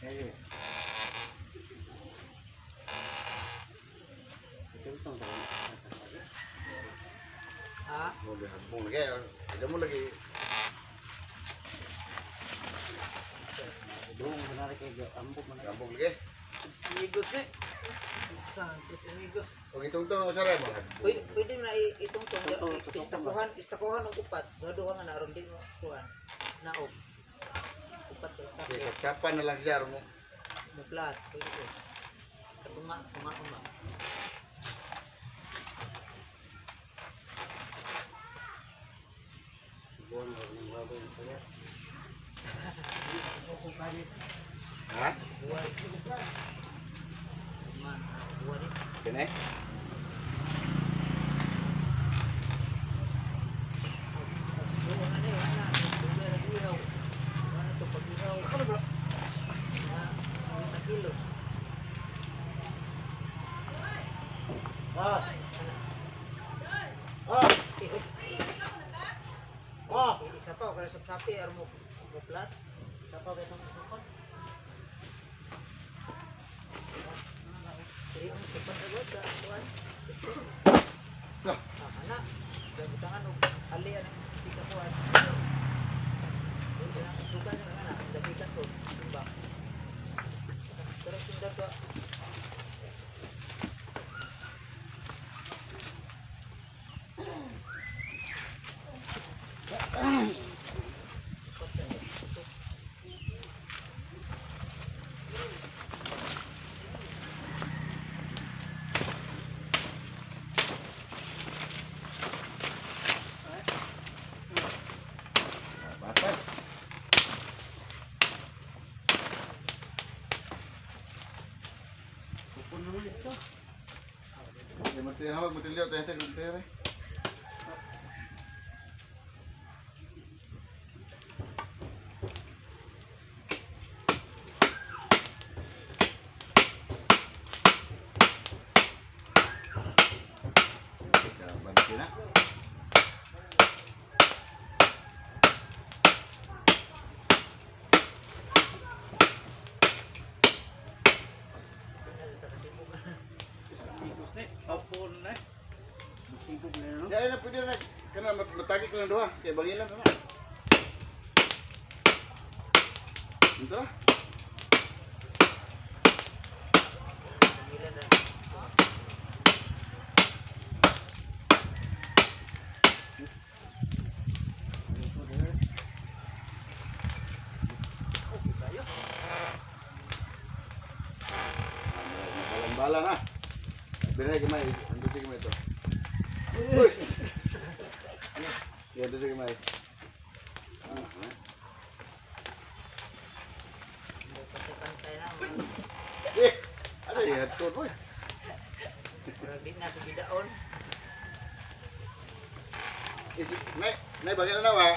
Eh. Itong tong. Ha? Mo hagbong lagi. Ada mo lagi. Doon mo na kay ambok man. Gambong lagi. Amigos eh. Santos amigos. Og itong usara mo. Pwede, pwede na itungtong Tungtong, tungtong. istakuhan, istakuhan og upat. Duha-duha nga naron di mo kuan. Naog. Upat ka istako. Okay, kapan na lang siya mo. Muplat, pwede ko. Katunga, tunga, tunga. Buwan mo ng baboy sa saya. Ha? Buwan. Man, buwan eh. Kene? Buwan na eh, ana. Buwan na ihaw. Buwan na to pag-ihaw. Ano ba? Na, 50 kilo. Ah. Ana. Ah. Eh, Ah. eh, isa pa, kaya sa sapi, aron mo muplat. Isa pa, kaya sa sukon. Dili ang sukon agad sa kuan. Lah. Ah, ana. Gabutangan og ali ang sika kuan. Dili ang sukan ng ana, dapitan ko, timba. Pero sundan ko. Basta. Pupun naman ito. Di mo tinahawag mo tilyo tayo tayo tayo. Kabanti na. Amigos na eh. Papon na eh. Magsibog na no. Ya, na pwede na kana matagi ko lang duha kay bangilan na. Ito. Pamilya na. Ito there. Okay kayo. Balan-bala na. Birahe gamay, ando sa gamay ito. Uy. Yan sa gamay. Ah, Pantay na. Eh, ano yan to, boy? Murag di na sa bidaon. Isi, nay, nay bangilan na wa.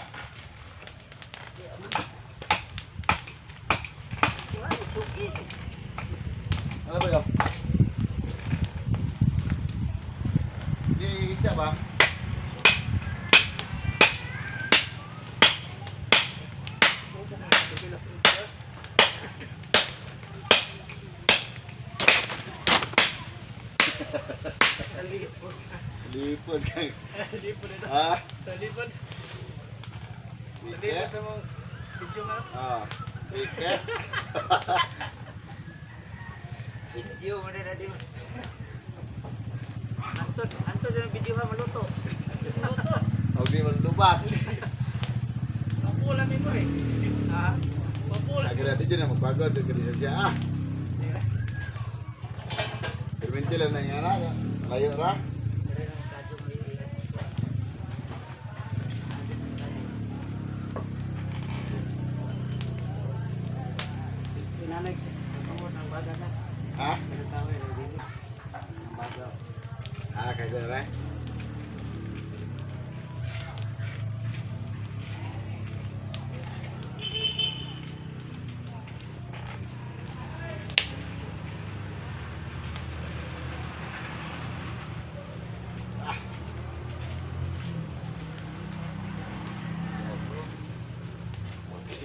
Kuan, suki. Ano ba yun? Di kita ba? Sa lipod. Lipod kay. Lipod ito. Ah, Sa lipod. Sa Ike. lipod sa mga video nga. Ah, Ike. Video mo na di. Antod, antod na video ha maluto. Luto. Og di man lubat. Mapula mi mo eh. Ha? Mapula. Agra di dyan na magpagod kay siya ah. Permente lang na nga na. Layo ra. Pero nang kadyo mo iihat. Inanay tungod ang baga na. Ha? Pinatawa eh dili. Ang baga. Ah, kay ra.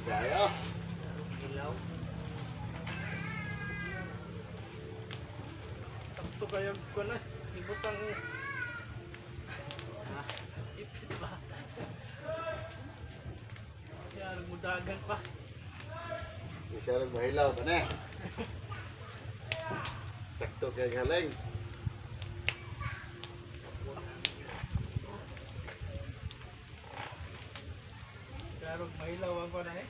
Kayo. Hilaw. Sakto kayo ko na. Ibutang. Ipit ba? Siya mudagan pa. Siya rin mahilaw ba na? Sakto kay galing. Siya rog mahilaw ang ko na eh.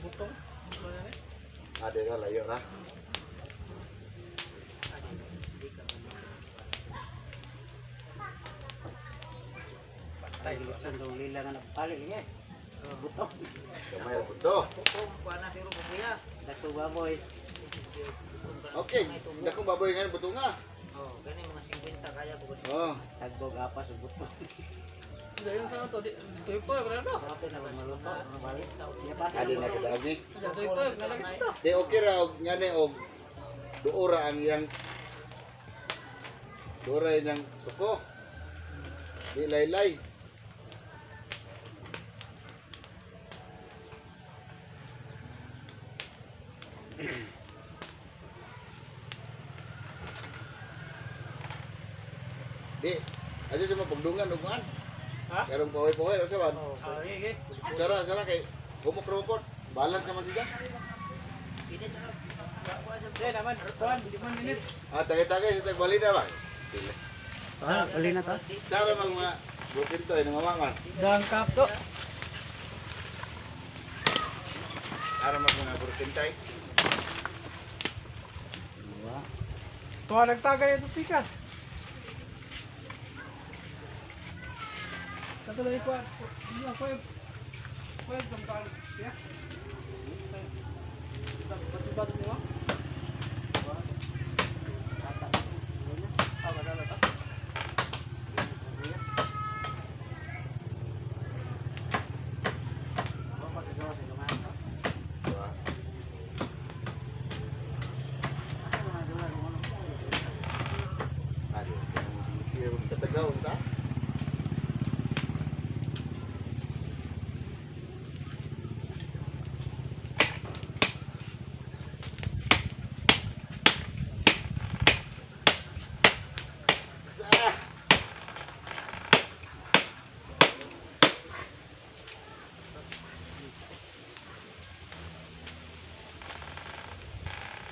Butong. Butong na eh. Ah, di na, layo na. Ay, sandong lila nga nagpalit niya. Buto. Gamay ang buto. Butong, kuha na siguro kuya. Dato baboy. Okay, dakong baboy nga buto nga. Oh, gani mga 50 kaya po. Oh, Tagbog apas ug buto. Dayon sa to. Tuyok-tuyok na to. Kapit na maluto, mabalik. Pinapasa adi na kadagi. Tuyok-tuyok na lagi to. Di okay ra og ngani og duora ang iyang duora iyang tuko. Di laylay. Di, adyo sa mapagdungan og kuan. Ha? Karong pahoy-pahoy unsa ba? Oh, Ah, okay, okay. Sara, sara kay gumok ra man pod. Balance naman siya. Pwede na kuha sa Di naman, kuan, 5 minutes. Ah, tagay-tagay sa tagbalida ba? Dili. Ah, uli na to. Sara mang mga broken toy ng mama man. Dang kap to. Ara mag mga broken toy. Tuwa nagtagay ito pikas. Tato lagi kuan. Iya, kuan. Kuan tangkal. Ya. Ba't ba? Ah, wala na to. Diba? Adi, siya tatagaw ta. Ah!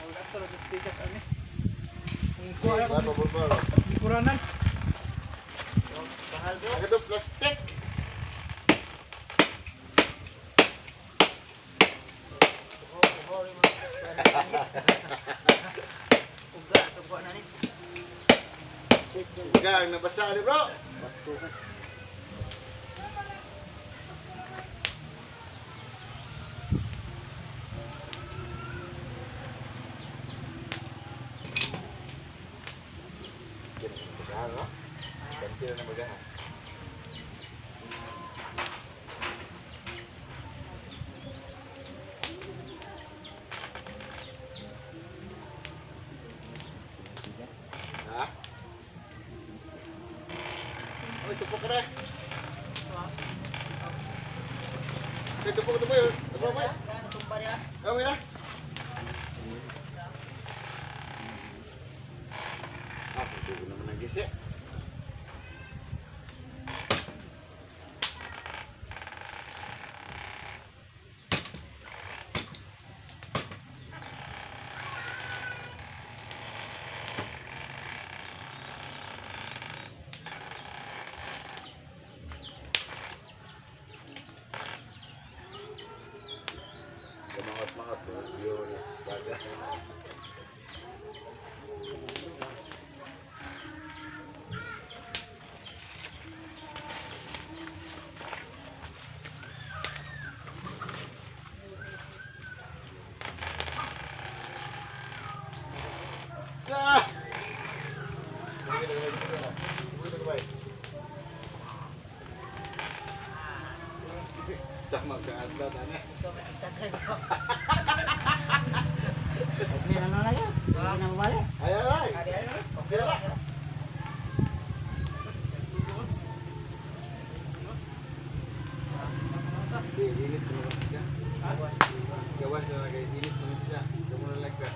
Wala to lagi pikas ani. Ang kuha Ba, ko ba, ba, ba. kuranan. Bahal bro. Ano to, plastic? Uho, uho, yung mga Uga, tugwa na ni. Gang, nabasa ni bro. Bato ka. Basahan, no? Ganti na ng bagahan. Ha? Oy, tupok ka na. Ay, tupok, tupok. Tupok, tupok. Kaya tumba niya. Kami na. Ah, hindi ko naman nagisi. Kamangat-mangat, yun, baga. Ah! Tama ka adlaw na. Ikaw may tagay bro. Okay, ano na yan? Hindi na mabalik. Ay ay ay. Adi ay. Okay ra. Di init mo lang siya. Gawas na kay init mo siya. Kamo na lang ka.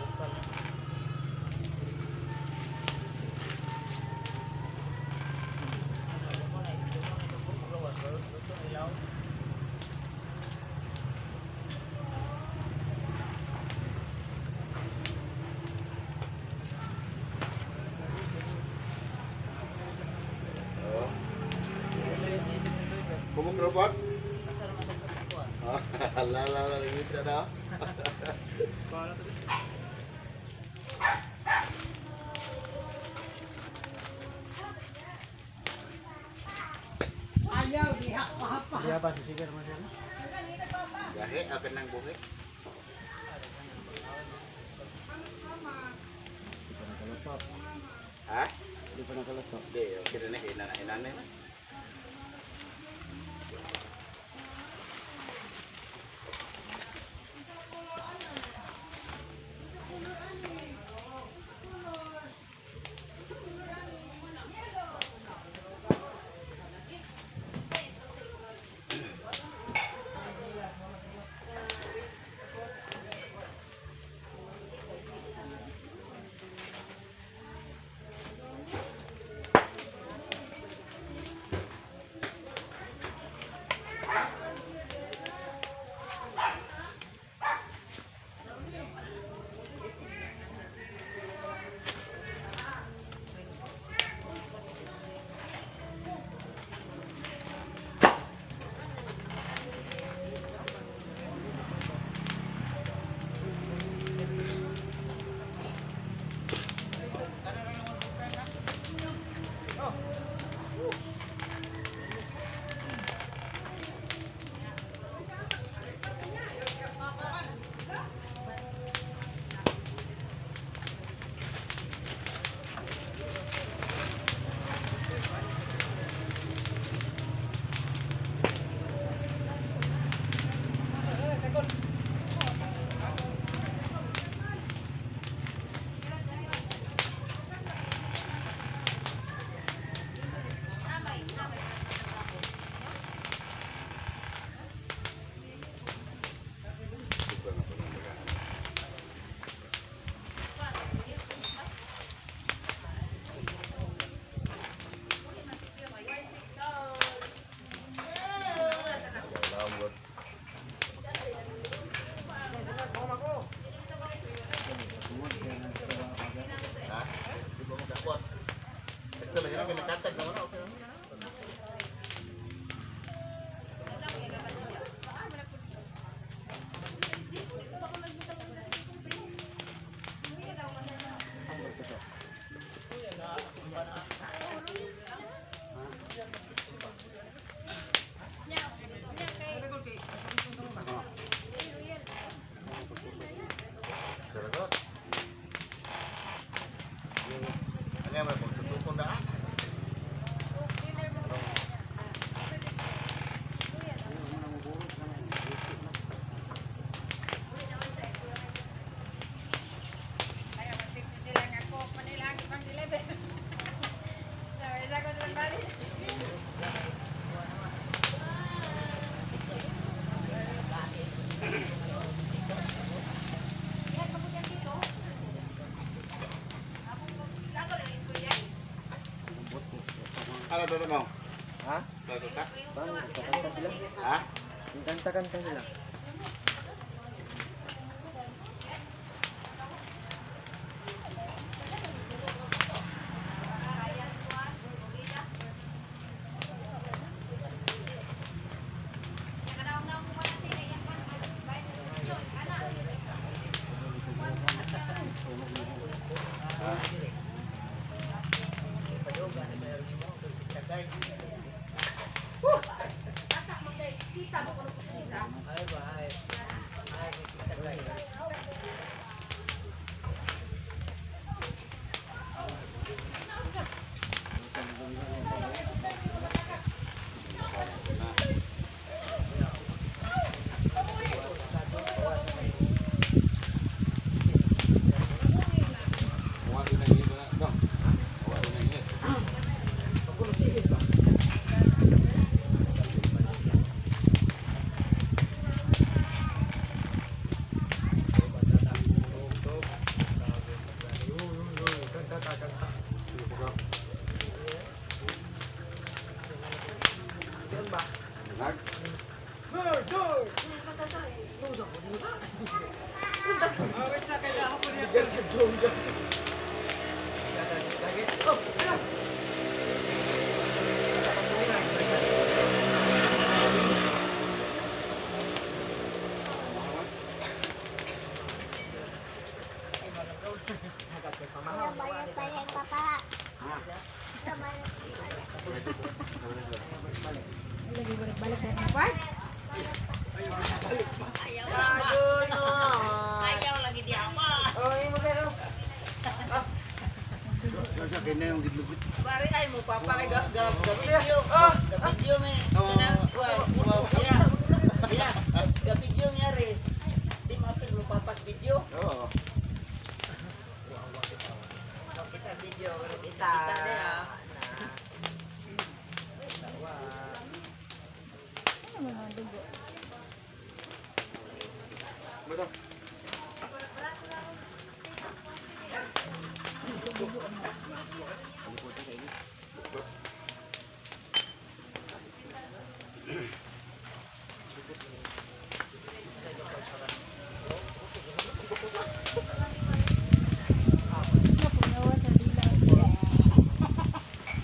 Robot? Asa naman sa pagkuhan? La la la, ngita na. Bahala to. Ayaw, diha pa pa. Diha pa susigar mo siya. Gahe, akin ng buhi. Di pa nakalusot. Ha? Di pa nakalusot. Di, okay na na, ina na, ina na. Di pa na po nang magana. Lambot. Ha? Di ba mo dakwat? Ito lagi na kinakatag naman okay naman. Saragot. Ano yan, may pagtutukong daan? Kaya mag-60 lang ako, Manila pang 11. Sabi sa ko sa bali. Ano ito tanong? Ha? Bago ka? Bang, kanta sila. Ha? Kanta-kanta sila. Ay ba, ay. Ay, kita tayo. Huwag din ang init na. Dong. Huwag din ang init. Pagkulo-silid ba? Yan ba? Nag? Bigal si Dongga. Oh, ala! Yung gidlugit. Pare ay mo papa kay ga ga ga video. Ga video me. Kana wa wa ya. Ya. Ga video mi are. Di maapil mo papas video. Oo. Kita video kita. Kita na. Ano mo mga dugo? Basta. Napunawa sa dila.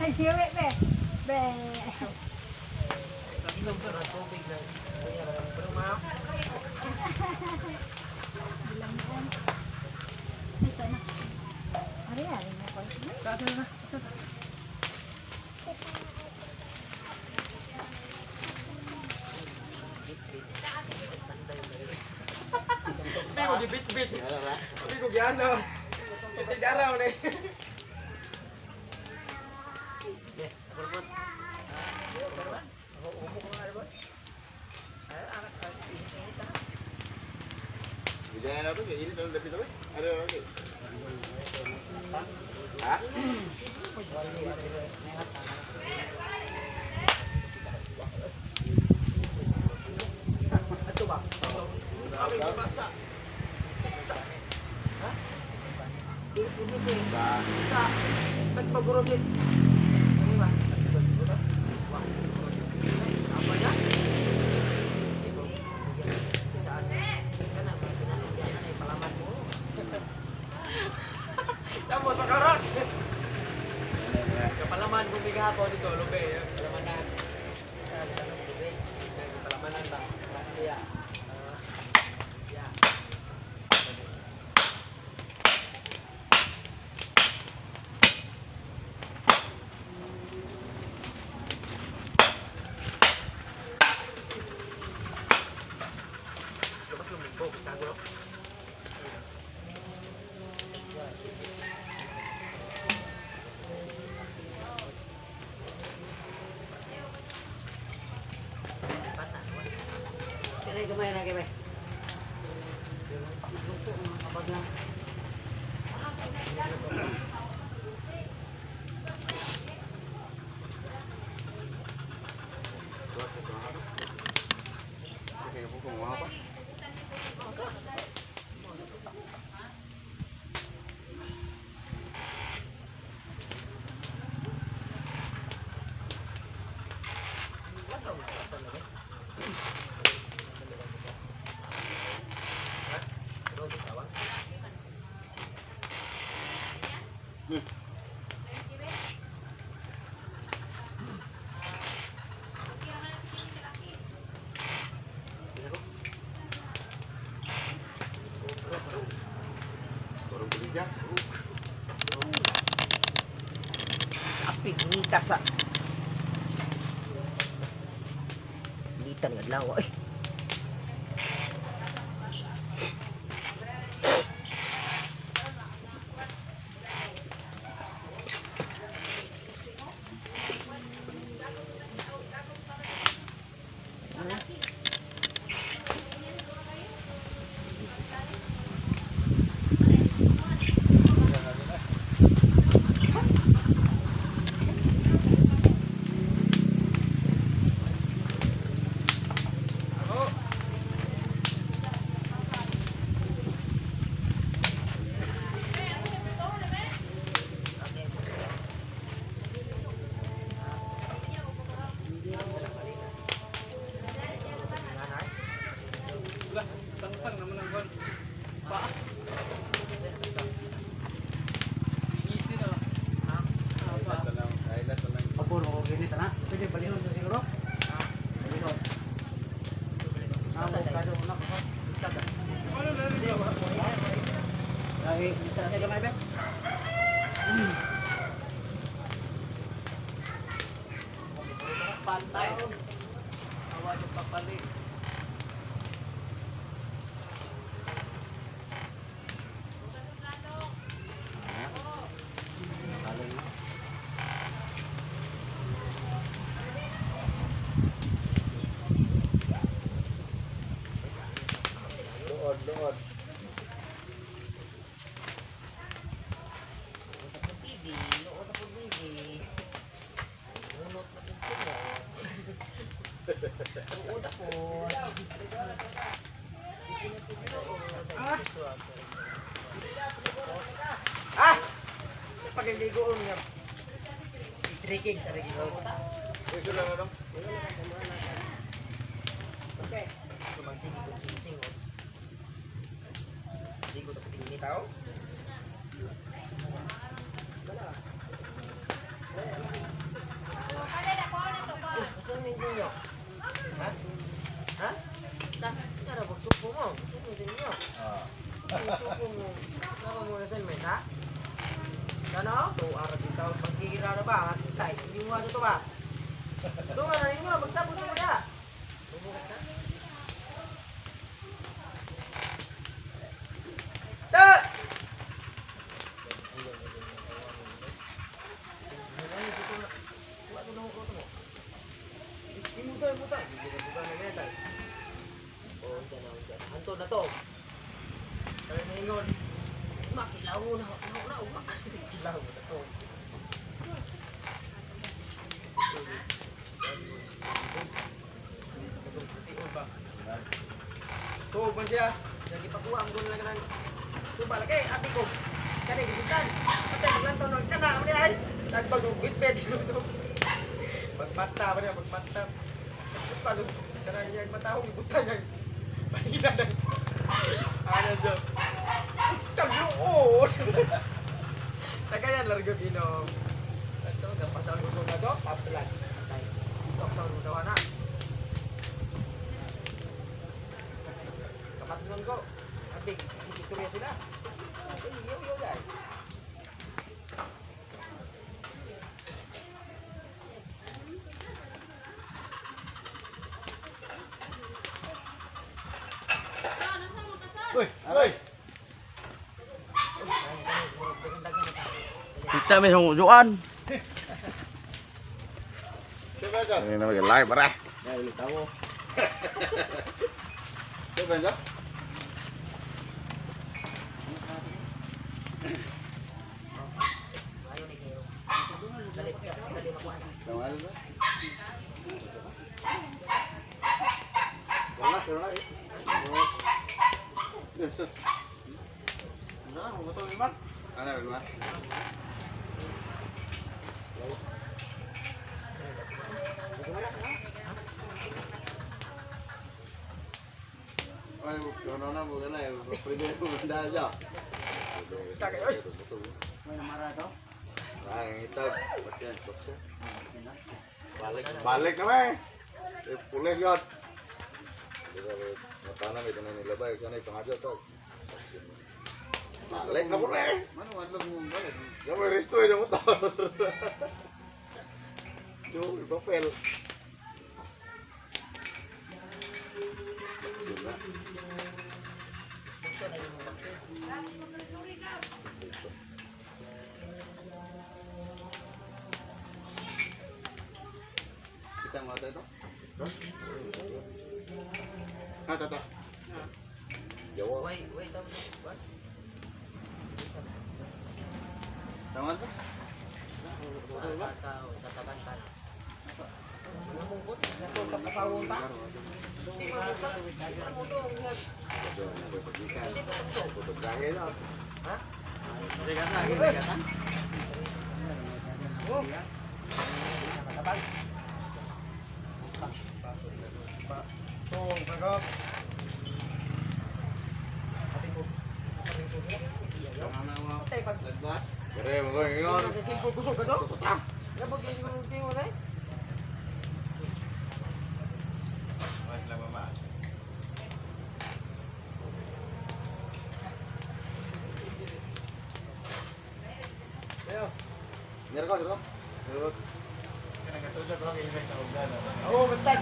Ay, siwi, be. Be. Inom ka ng tubig na. Kuya, pero ma. Bilang noon. Ay, sana. Ari, ari na ko. Na. Hindi ko gibit-bit. Hindi ko giano. Hindi daraw na eh. Bijaya na ito. Kaya init ang dapit ako eh. Ano ano eh. Ha? Ato ba? Kami gibasa. Ha? Ba? Sa nagpagurugin. Ano ba? Apa ya? Tamo sa karon. Kapalaman bumiga ako dito, lube. Palamanan. Palamanan ba? Ya. Ya. Labas ng linggo, gusto ko. Kaya gamay na gamay. Nagluto ang mga kabag na. Kaya po kumuha pa. Turong kuligya. Apig nita sa Litan nga adlaw eh. Wala, tangpang naman ang gol. Pa. Easy na. Ah, pa. Ay, lahat na lang. Pabor ko ginit na. Pwede balihon sa siguro. Balihon. Namo kado na ko. Ano na rin? Ay, isa sa gamay be. Pantay. Awa yung papalit. Kalong na. Lood, lood. TV, lood ako TV. Unot na po ko. Lood ako. Ah! Sa pagliligo nga. Tricking sa regiho. Ito lang ano? Okay. Kumagsige kung sing-sing. Oh. Hindi ko tapos tingin tao. Gusto ninyo? Ha? Ha? Ta, tara magsuko mo. Gusto ninyo? Ah. Magsuko mo. Tama mo na sa men, ha? Ano? To ara din tao pagkira na ba? Tay, hindi mo ano to ba? Tunga na ninyo, magsabot mo na. Bumukas na. Ta! Imuta, imuta. Imuta na ganyan tayo. Oo, dyan na, dyan. Anto na to. Kaya na ingon. Makilaw na, na, na, na. Kilaw na to. Tuog man siya. Lagi pakuha ang doon lang ng tuba lagi ati ko. Kani gisutan. Patay maglantaw ng kana mo ni ay. Tagbag og witbed. Magmata pa niya, magmata. Pag kanang iyang matahong ibutang ang mahina ng ano dyan. Tagluon! Tagayan largo ginom. Ito, napasal ko na to, paplan. Patay. Ito, pasal ko daw na. Kapatnon ko. Abig, sige, istorya sila. Iyo, iyo, guys. Uy, uy. Kita may sumusuan. Ini namanya live, bare. Siapa yang Ayaw ni Kero. Dali, dali makuha na. Sama aja. Wala, wala. Eh, sir. Ano, Wilmar? Ay, corona mo na eh. Pwede mo benda aja. May namara to? Ay, ito. Patian, boxer. Balik, balik naman eh. Pulis yun. Mata na, may tanay nila ba? Sana ipangadyo to. Balik na po eh. Mana madlog mo balik? Yung may resto eh, yung motor. Yung ipapel. Yun na. Kita mau ito? Ah, tata. Jawa. Wait, wait, tama. What? Tama ba? Tataw, tataban ka na. Kere mo ingon. Nyar ko, nyar ko. Oo, bantay.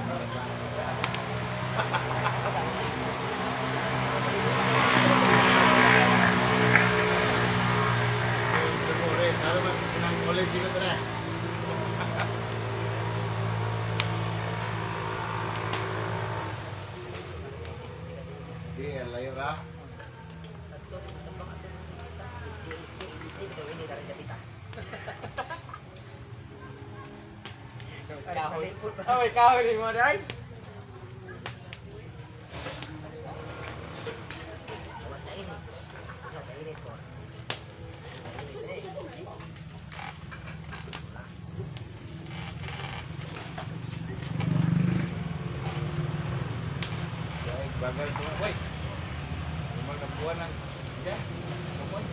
Di, layo ra. Kahoy. Oy, kahoy ni mo dai. Awas na ini. Na ini ko. Bagal ko. Woi. Umang nabuan ang. Ya. Kapoy.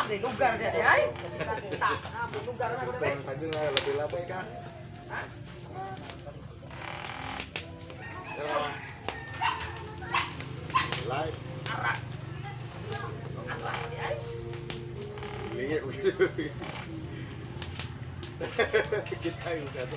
Lugar dia ay. Tak, lugar na ko na. Tadi na labay-labay ka. Ha? Live. Arak. Arak di ay. Lingi. Kita yung kato.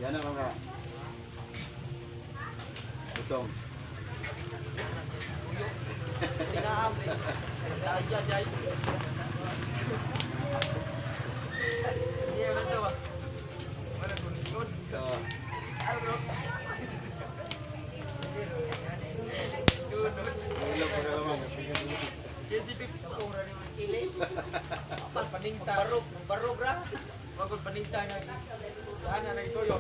Yan ang mga butong. Barog ra. Wagod paningta na. Ana nang tuyo.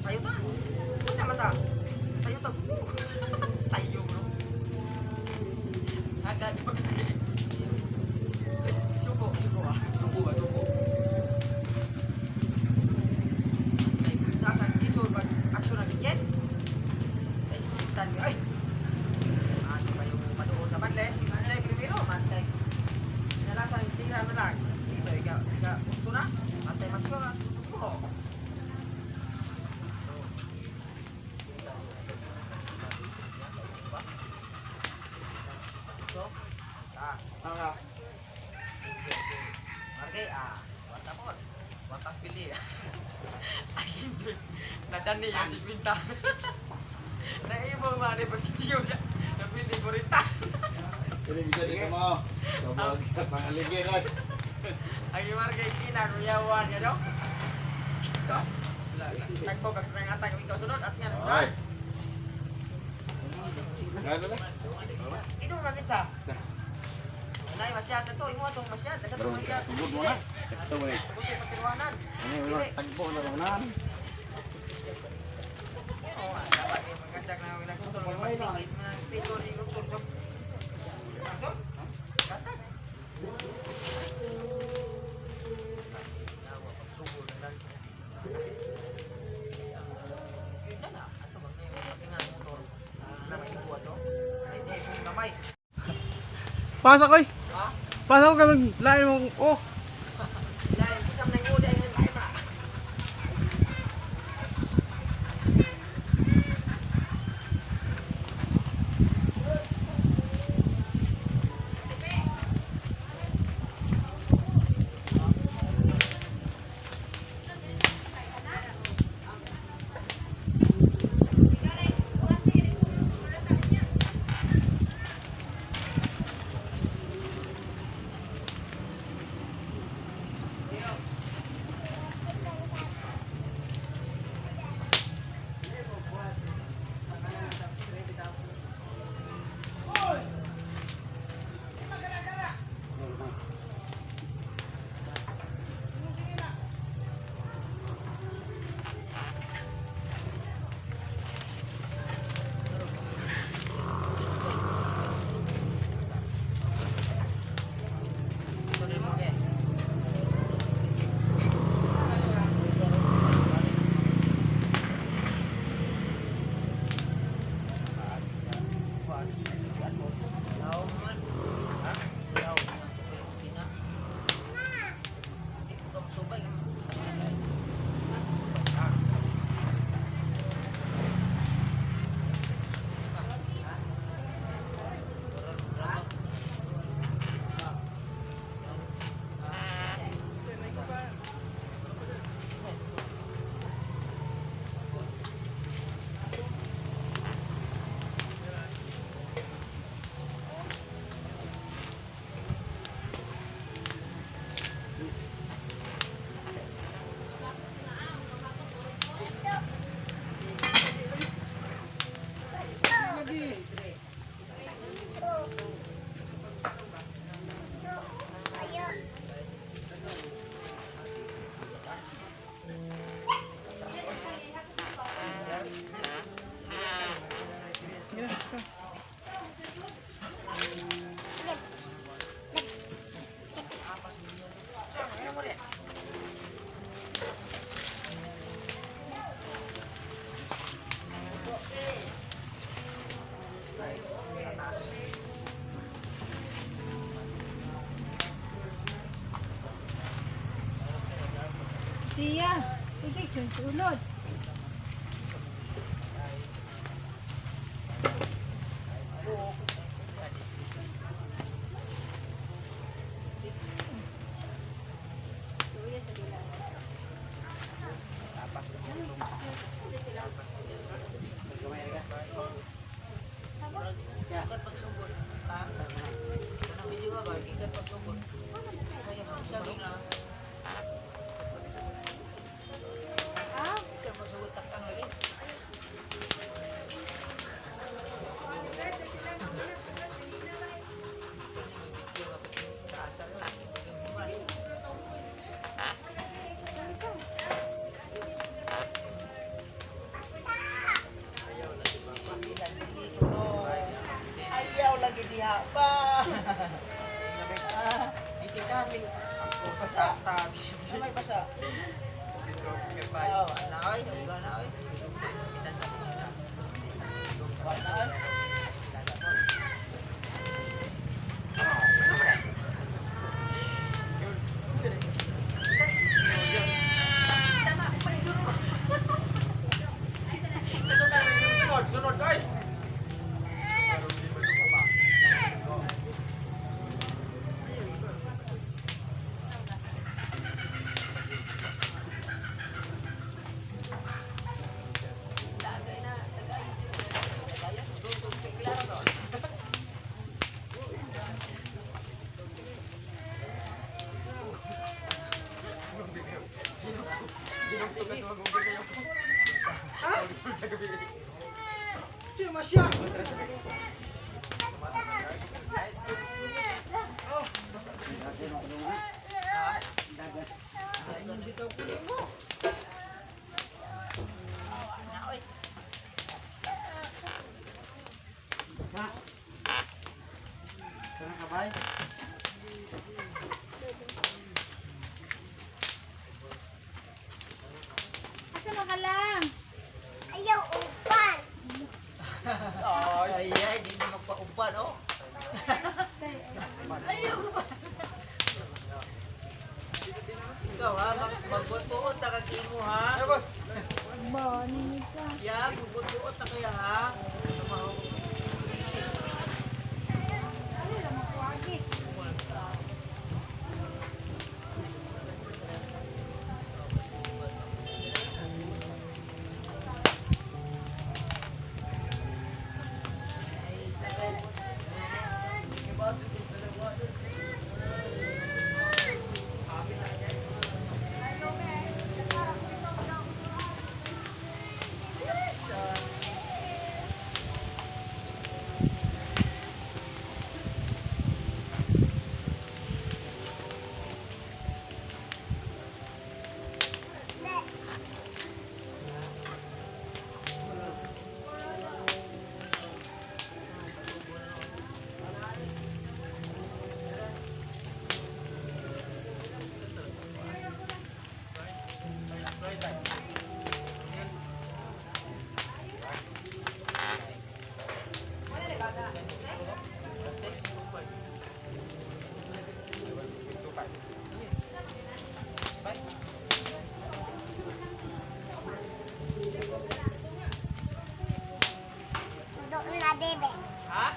Sayo ta. Usa man ta. Sayo ta. Sayo bro. Agad. Suko, suko ah. Suko ba, suko. Nasa isol ba action na gigit? Ay, tan ay. Ano ba yung paduo sa Banles? Mantay primero, mantay. Nalasa yung tira na lang. So, ika, ika, utso na. Mantay masyo na. Suko. Nadani yung 50. Naibong mga ni Pasitiyo siya. Napili ko rin ta. Kini bisa di kamo. Pangaligin lang. Ang imarga kina kuyawan ya do. Tagpo kag atang ikaw sunod at nga. Ay. Gano na? Ino ka kitsa. Nay masyad na to, imo atong masyad. Dagat Bro, masyad. sugod mo na. Ito mo eh. Buti patiruanan. Ano yung tagpo na lang na. Oo, dapat eh, magkatsak na ako nagtutol ng pagpikit mo ng pito ni Lutol. So, katag. Nawa, pagsugod na lang. Yun na na, ato ba, may patingan motor. Na may ibuwa to. Ay, di, kung gamay. Pasa ko eh. Ha? Pasa ko kami lain mong oh. Lain, isang nang uday, lain ba? Tuloy mo, okay. Yaw man. Ha? Yaw. Tina. Hindi ko ka masubay. Siya, sige, sunod. Ikat pagsugod. Ha? Kanang video ba? Ikat pagsugod. Kaya saging lang. Ah, Ikat pagsugod taktang lagi. Ayaw lagi diha pa. Isitahan min ako sa tabi. May basa. Oh, ana oy, uga na oy. Wala oy. Sunod, sunod, ay! Tagay na, tagay. Tagay. Siya masya. Asa man ka lang? Ayaw upan. Ay, ay, di mo magpauban, oh. Ayaw ba? Ikaw ha, magbuot-buot na kag imo ha. Ba, nini ka. Ya, magbuot-buot na kaya ha. Ano lang makuagi? Doon na bebe. Ha?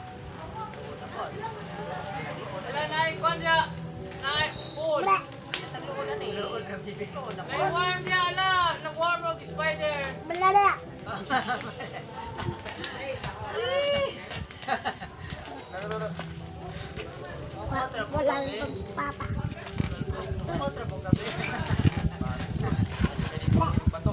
Wala na ikon niya. Na pool. Luol na bibi. Na warm niya ala. Na warm og spider. Balala. Walang papa. Kontra po gabi. Bato.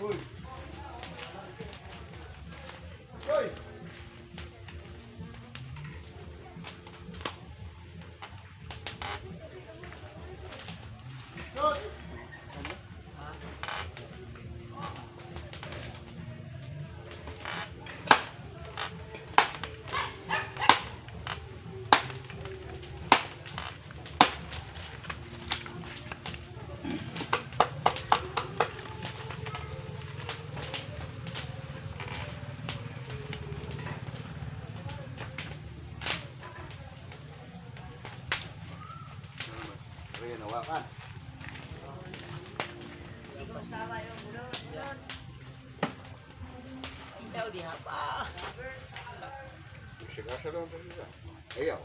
Uy. Uy. Shot. Ayaw.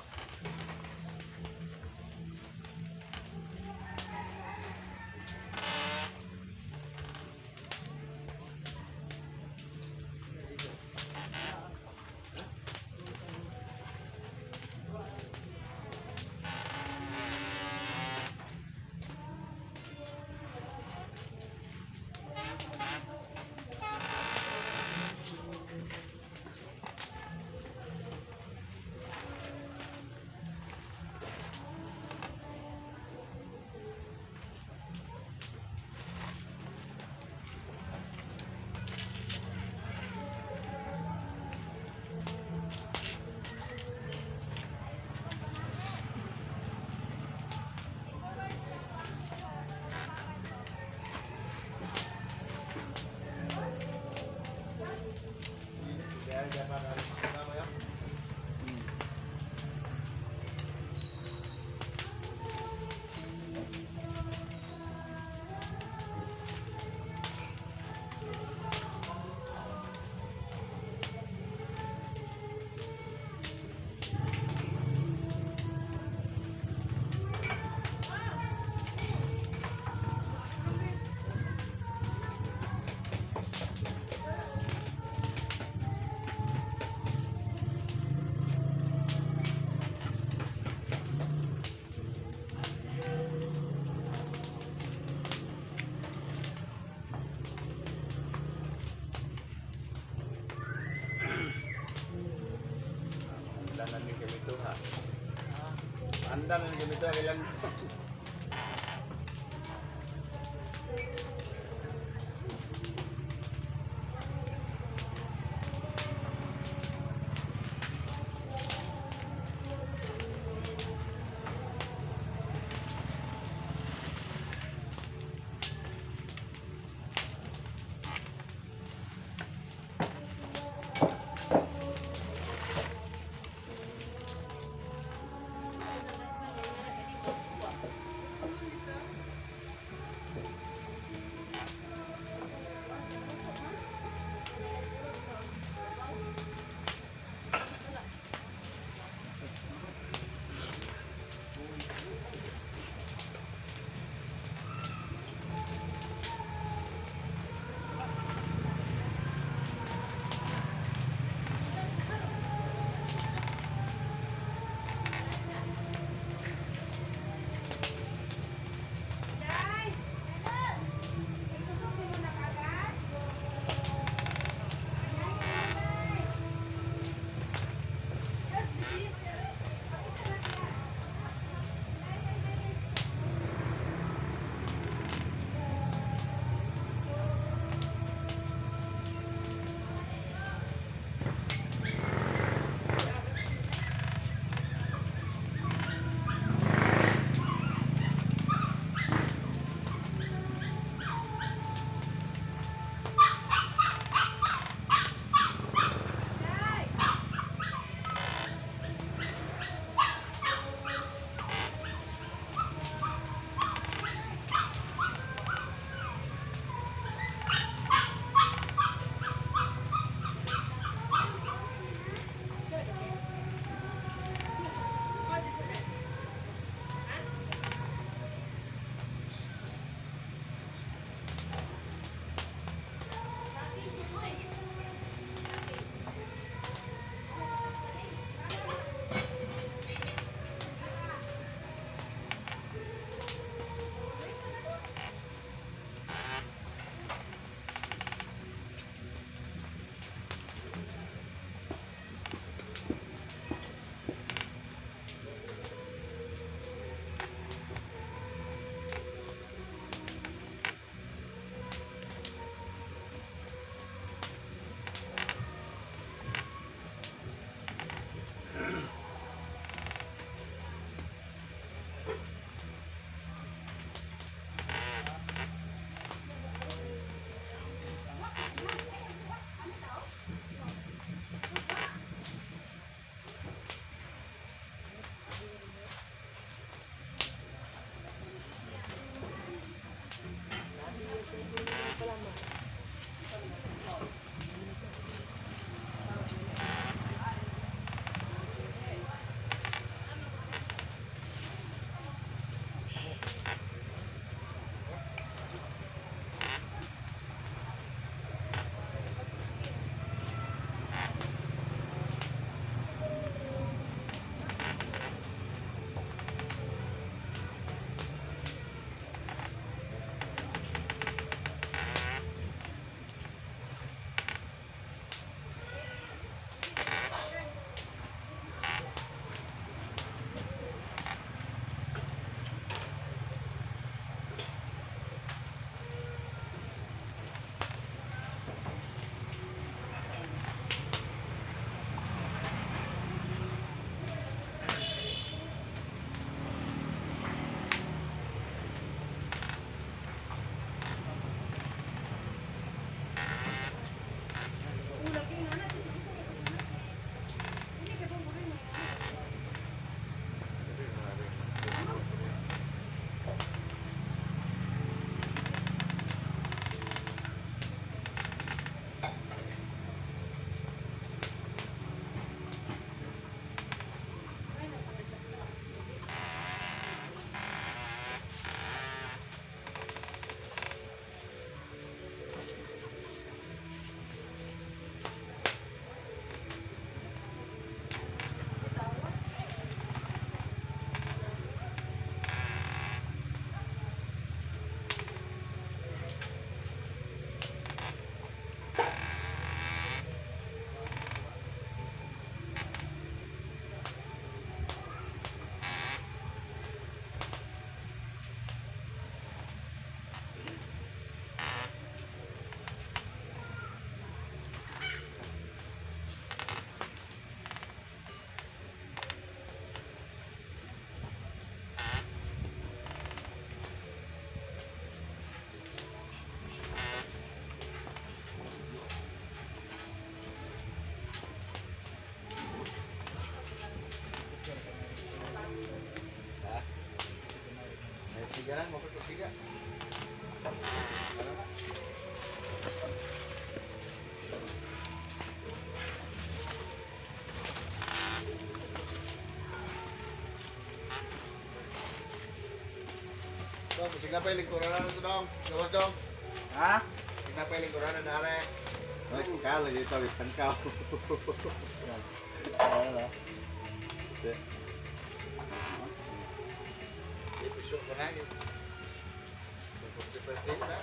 Sandal na gamit ito, ilan. Mapagpagsiga. Dong, sige na pa yung lingkuran na ito, dong. Gawas, dong. Ha? Sige na pa yung lingkuran na nare. Ay, kala, dito, bisan ka. Wala. Di, piso ko na yun. Pwede na.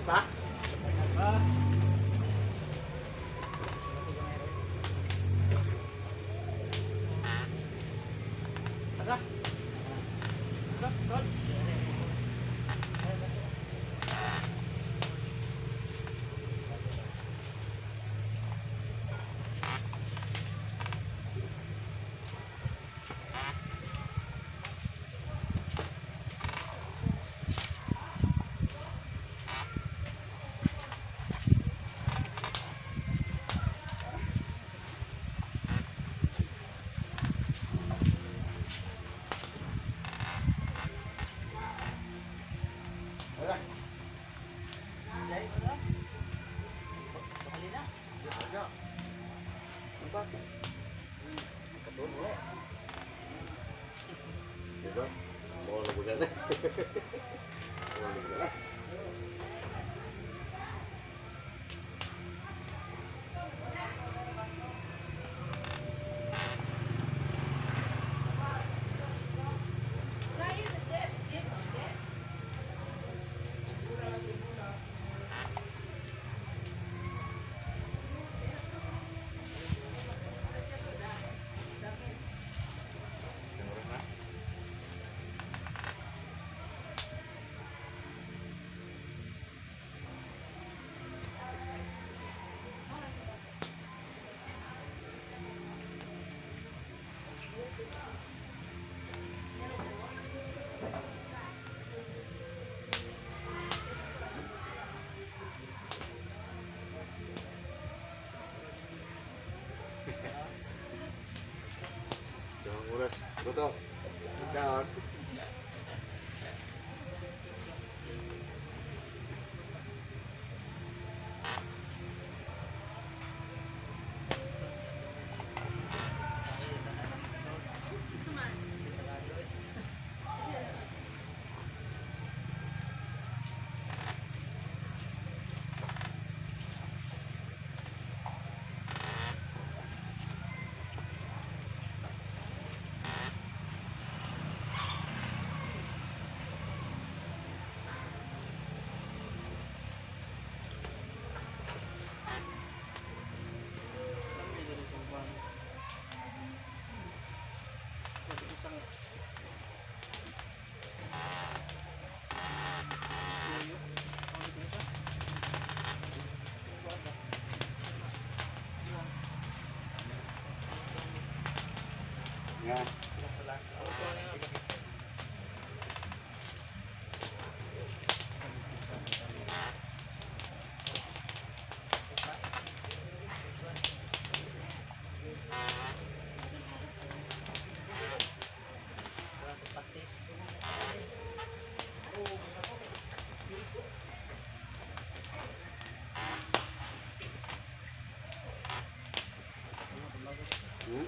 Pa? Ah. Tara. Tara, tol. Wala. Dahil ko na. Bakali na. Wala. Ano ba? Katulog wala. Diba? Bawal na bugan na. Bawal na bugan na. Yung oras na. Yung oras. Goto. Down. Isang tuyo. Ang ito isa. Yan. Hmm?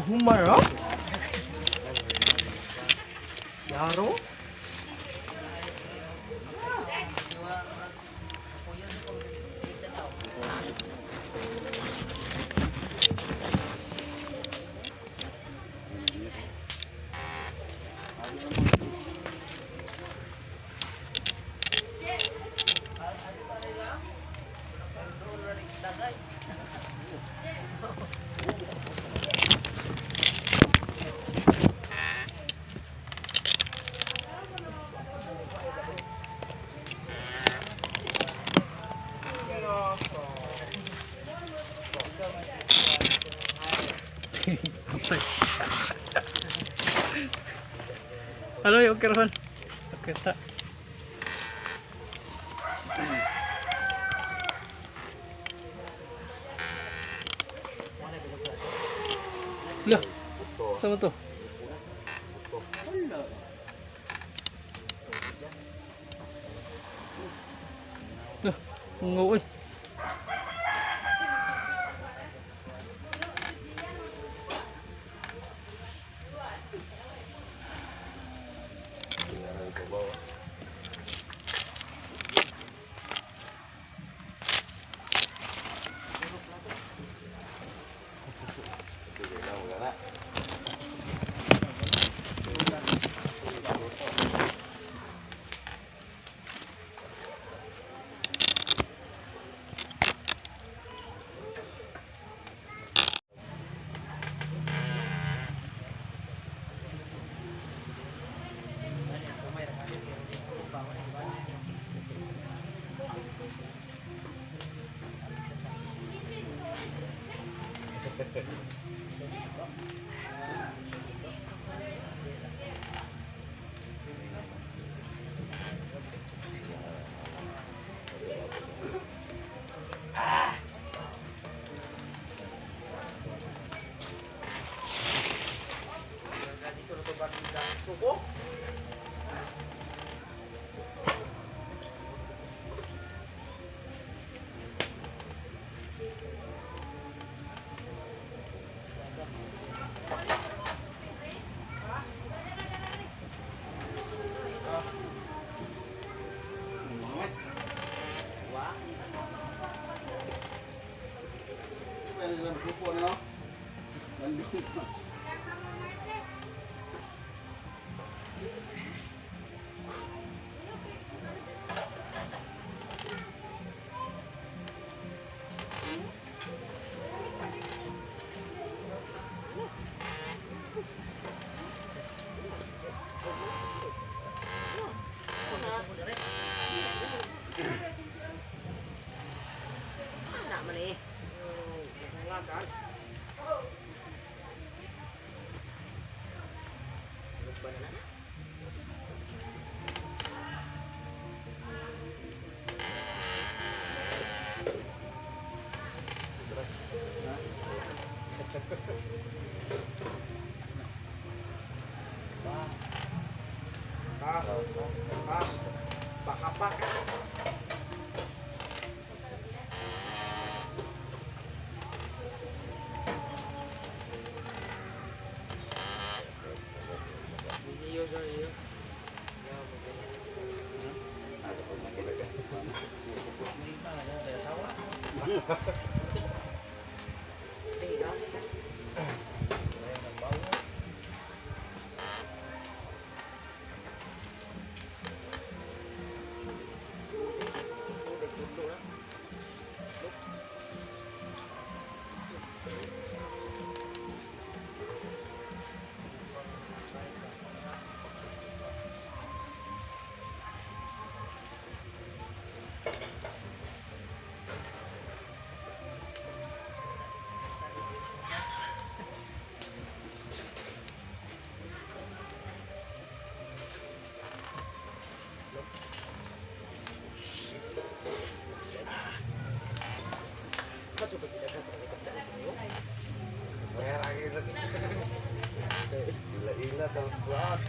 Humar, oh? Yaro? Ano yung karon? Okay ta. Lah, sama to? Lah, ngoy. Suko? Anak man eh. Baka-baka. Buat.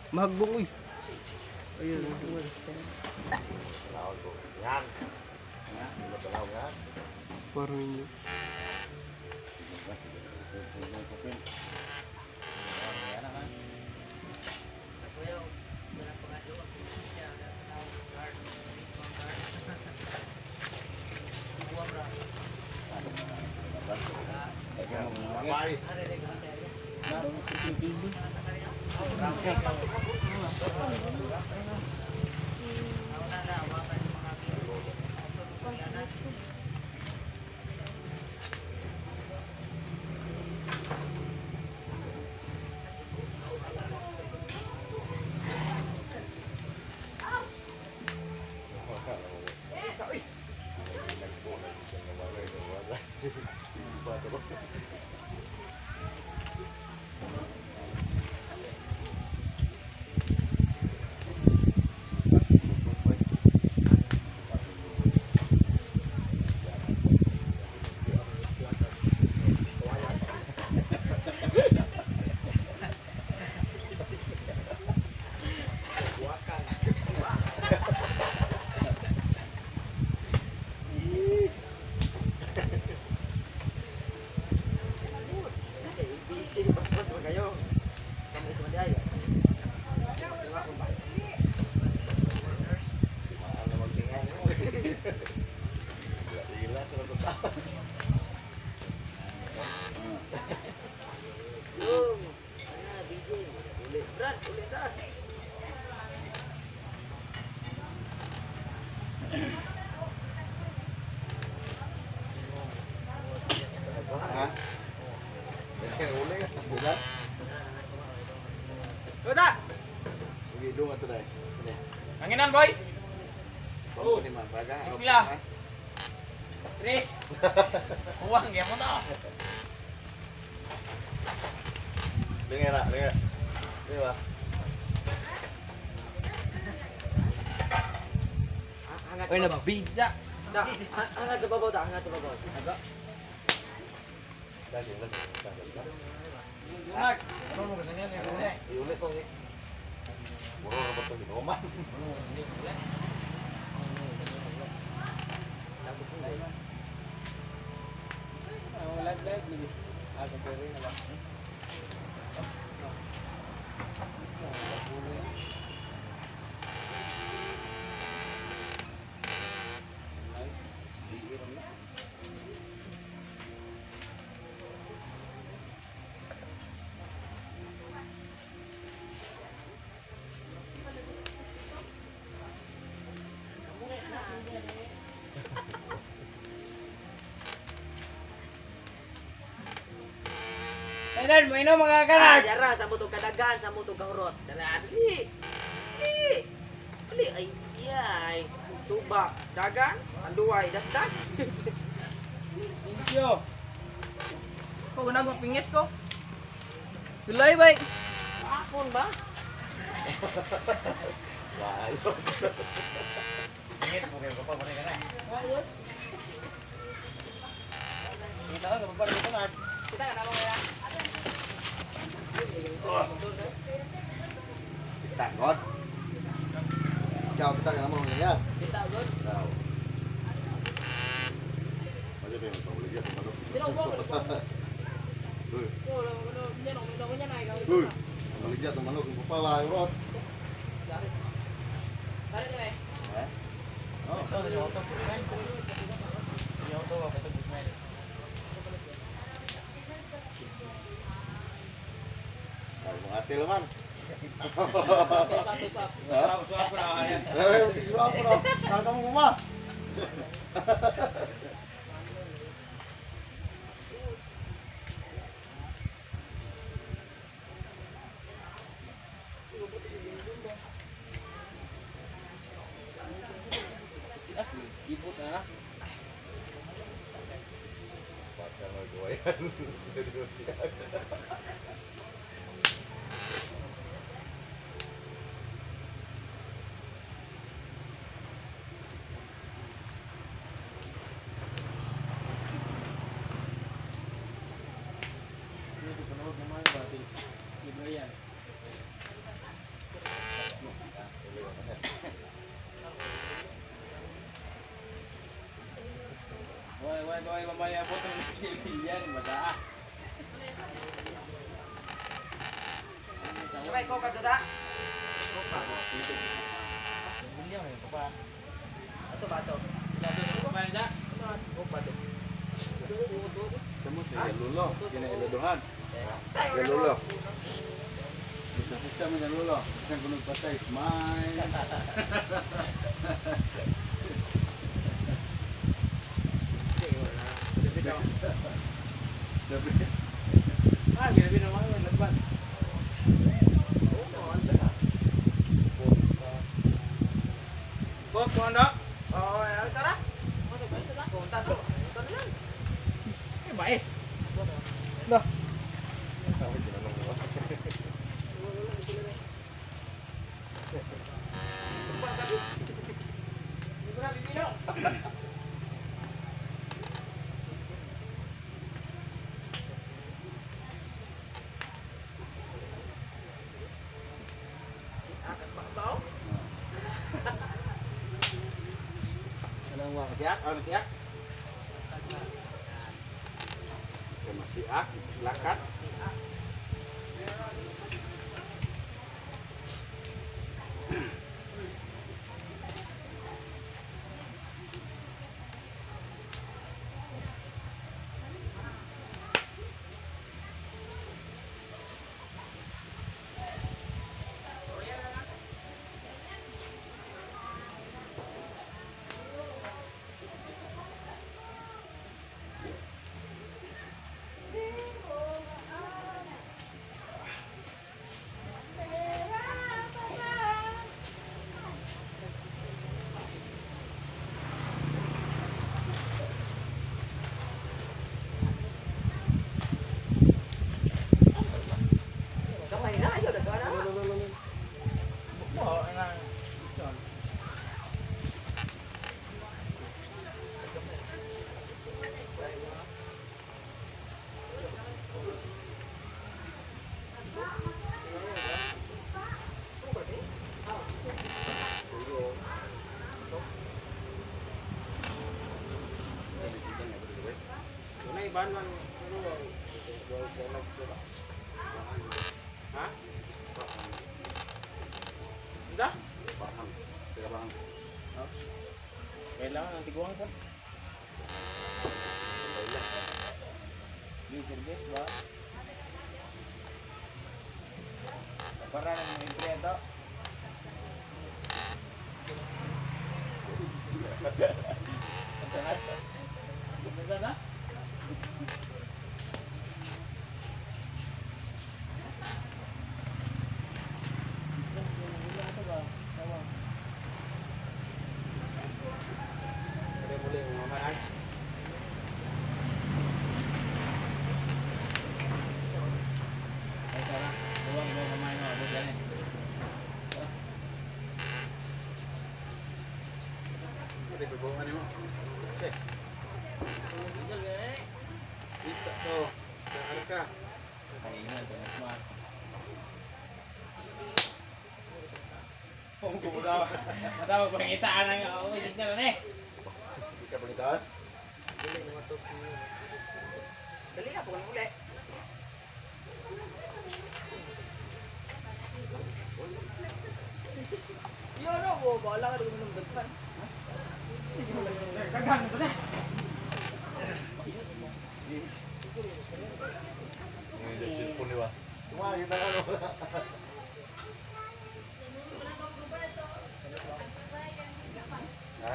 Mahagbong uy. Ayun. Yan. Parang ninyo. Bye. Anginan boy. Pila. Tres. Uang gyud mo to. Dengar nak, dengar. Ni ba? Oy nabidya. Hangat sa babaw ta, hangat sa babaw. Lagi, lagi. Mark, ano mo kasi niyan? Iulit to ni. Muro ra ba to ginoman? Ayun, mo ino mga kanak. Dara sa mutong kadagan, sa mutong kahurot. Dara, dali. Dali. Dali ay ay. Tubak, dagan, anduay, dasdas. Sinisyo. Ko gunag mapingis ko. Tulay bay. Akon ba? Layo. Kita ka ba dito na? Kita ka na mo kaya. Kita god. Ciao, kita ka naman niya. Kita god. Ciao. Pwede ba yung pabalik yan? Uy. Uy. Pabalik yan, tumalog. Yung pala, yung rot. Eh? Oh. Ito, yung auto. Yung auto, ito, ito. Ay, mga ate laman. Ha? Suap ko na kaya. Eh, suap ko na. Kaya mo kuma. Sila, ibot na. Baka magawa yan. Seryoso yan. Hindi ko panood naman ba? Libre yan. Wala, wala, wala, mamaya po itong yan, madaa. Sabay ko ka duda. Ko pa. Bilyaw eh, pa. Ato ba to? Pa na? Ko pa to. Samot ni Lulo, kinailaduhan. Lulo. Basta man yan lulo. Isang kunog patay, smile. Ah, grabe naman yung lagban. Bok, ano? Oo, ay, tara. Punta to. Ito na lang. Eh, mais. Dah. Siak, ano siak? Sama siak, silakan. Kamay na, ayaw, nagawa na. Mo, ana. Ito. Ha? Unsa? Kailangan ng tiguang po. Di service ba? Para ng empleyado. Unsa na? Ay, tara. Tuwang mo kamay mo. Abot yan eh. Tara. Hindi, Oh, saan ka? Kaingan, tayo Kung kumutawa. Tawag pangitaan ang ako, signal na eh. Hindi ka pangitaan? Dili mga top niyo. Dali na pag uli. Yo no, bo bala ka dun ng dagpan. Kagano to na. Yung cellphone ni ba? Tumagi na ano. Ha?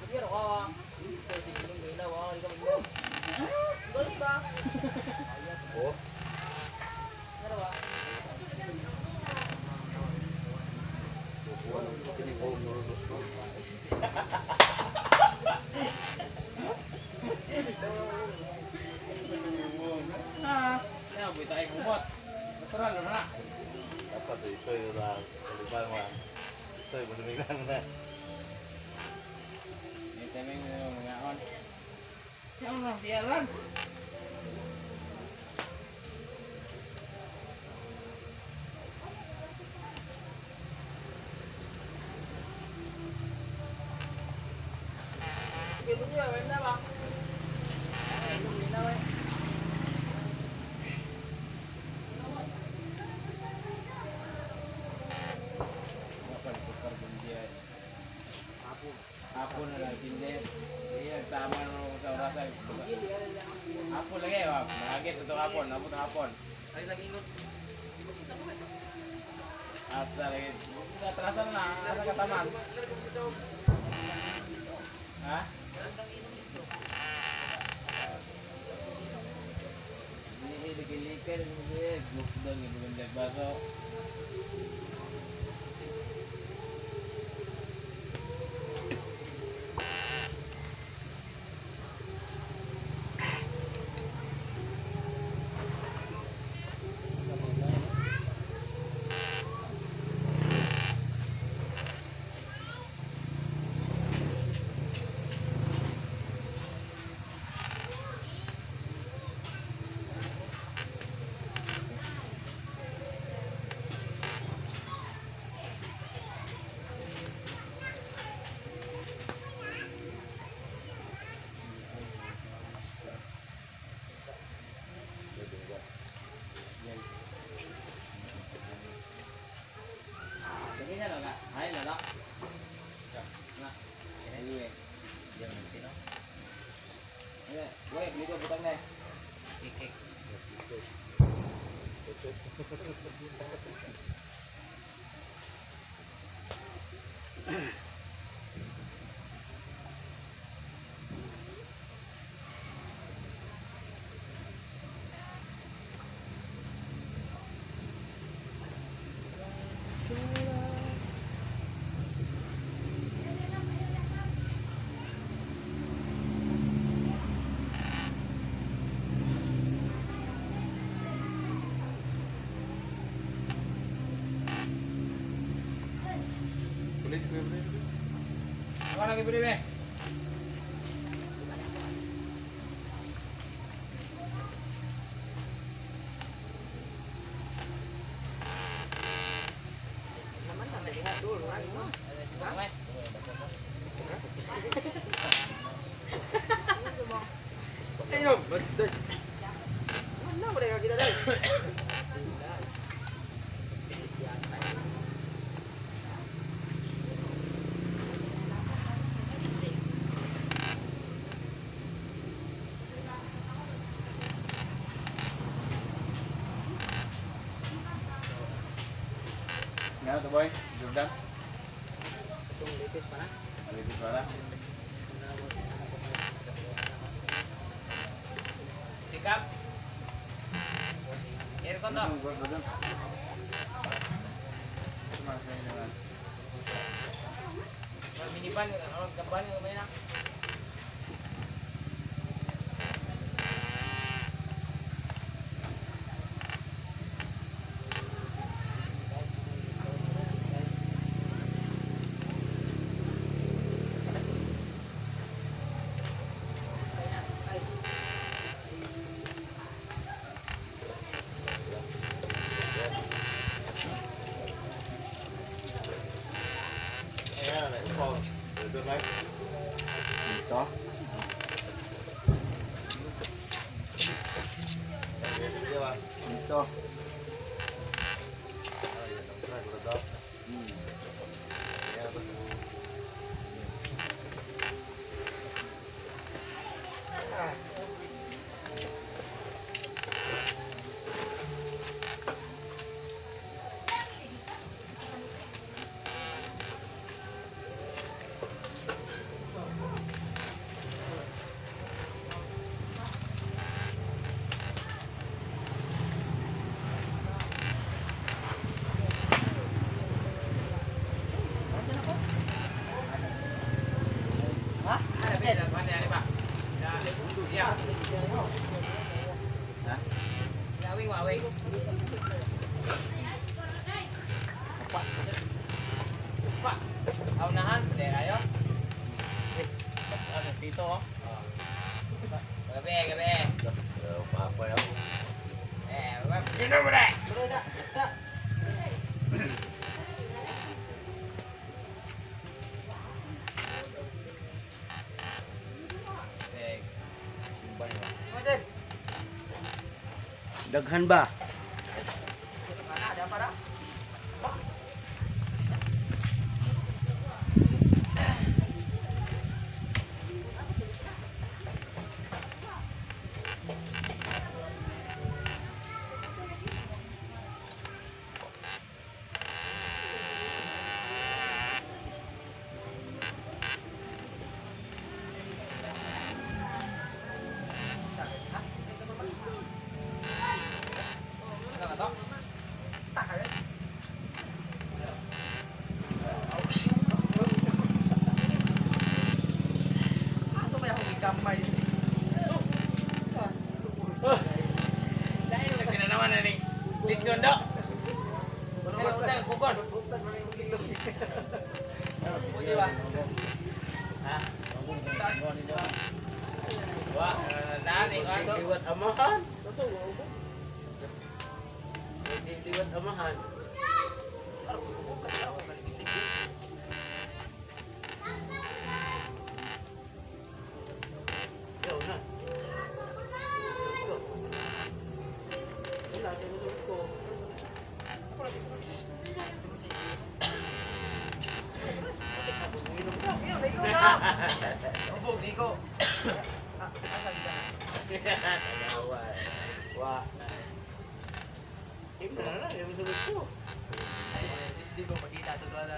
Pero ka. Kasi sining ilaw, ah, di ka mag. Gani ba? Oh. Pero ba? Kukuha ng kinig ko, nurunos ko. Na, na buhay tayo kumot. Natural na. Dapat ito yung kalibang mga. Ito yung madumig lang na. May timing na mga on. Siya na siya lang. Sige, bunyo, wala na ba? Ay, hindi na we. Hapon na lang, hindi. Hindi, tama na ako sa orasan. Hapon lagi, ba? Malagit ito hapon, hapon hapon. Ay, lagi ingon. Asa lagi. Atrasan na, asa ka taman. Ha? Hindi, likilikan, hindi. Gukdang, hindi baso. Sige na lang, ay lala. Na. Anyway. Eh, wait, dito butang na. Kikik. Ulit, ulit, ulit. Ako lagi bili be. Naman na, may diha, dul, ano mo? Ay, no, ba't- Wala, wala ka kita dahil. Nga to boy, Jordan. Itong latest pa na. Malipit pa na. Pick up. Aircon to. Jordan. Minivan, ano, gaban, gamay na. Dito. Dito. Aunahan, ayo. Dito oh. Gabi, gabi. Apa ya? Minum mo na. Daghan ba? Liwat amahan. Liwat amahan. Hindi ko makita ito na.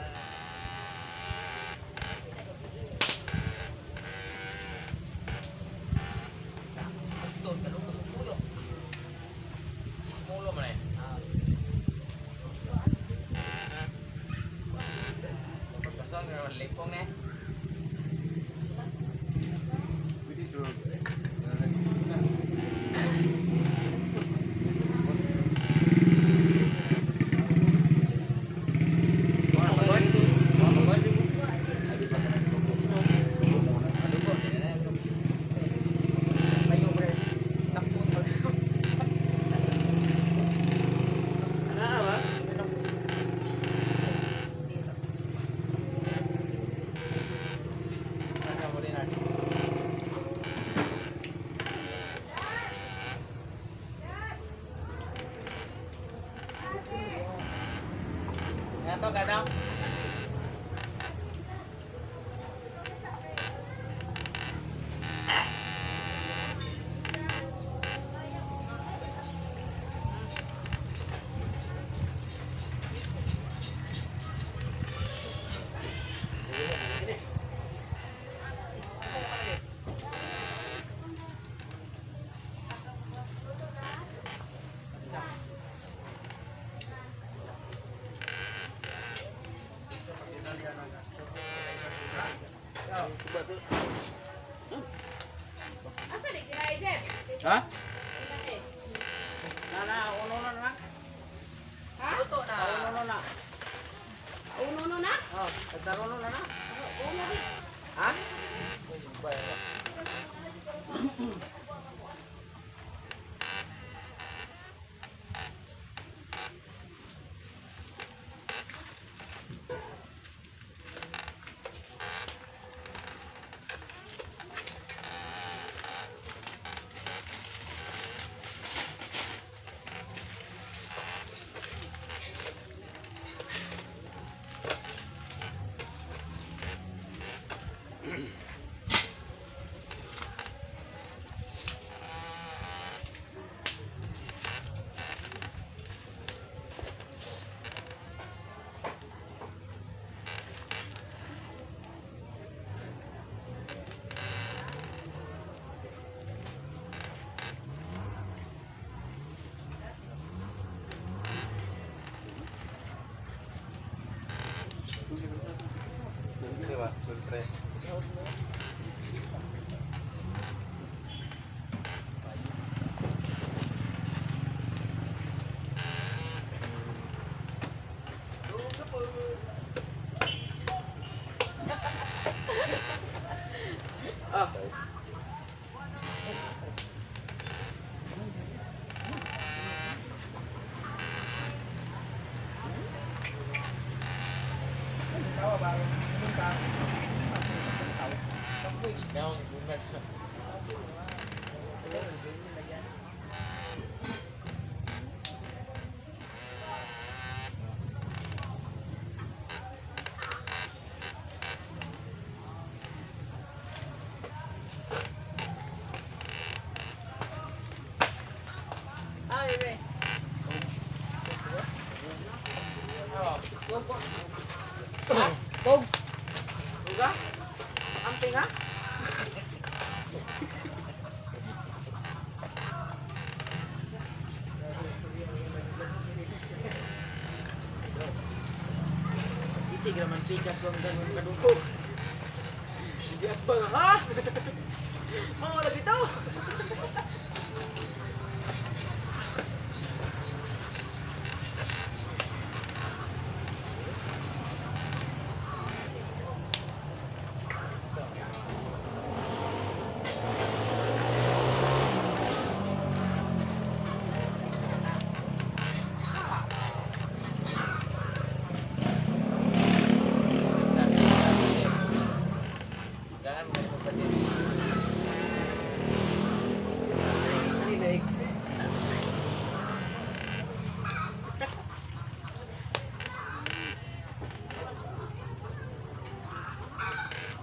Ha? Na uno na na. Ha? Luto na. Uno na. Uno na? Oh, nagkaroon na na. Uno na. Ha? Tres. Ah. Tawa ba? Punta. Ikaw ang bunga. Ah, bebe. Ha? Tog. Uga? Amping ha? Isig raman pikas kung ganun kadugog. Hindi at ba ha? Mga wala bitaw. Jangan mo kapatid. Ano yung leg?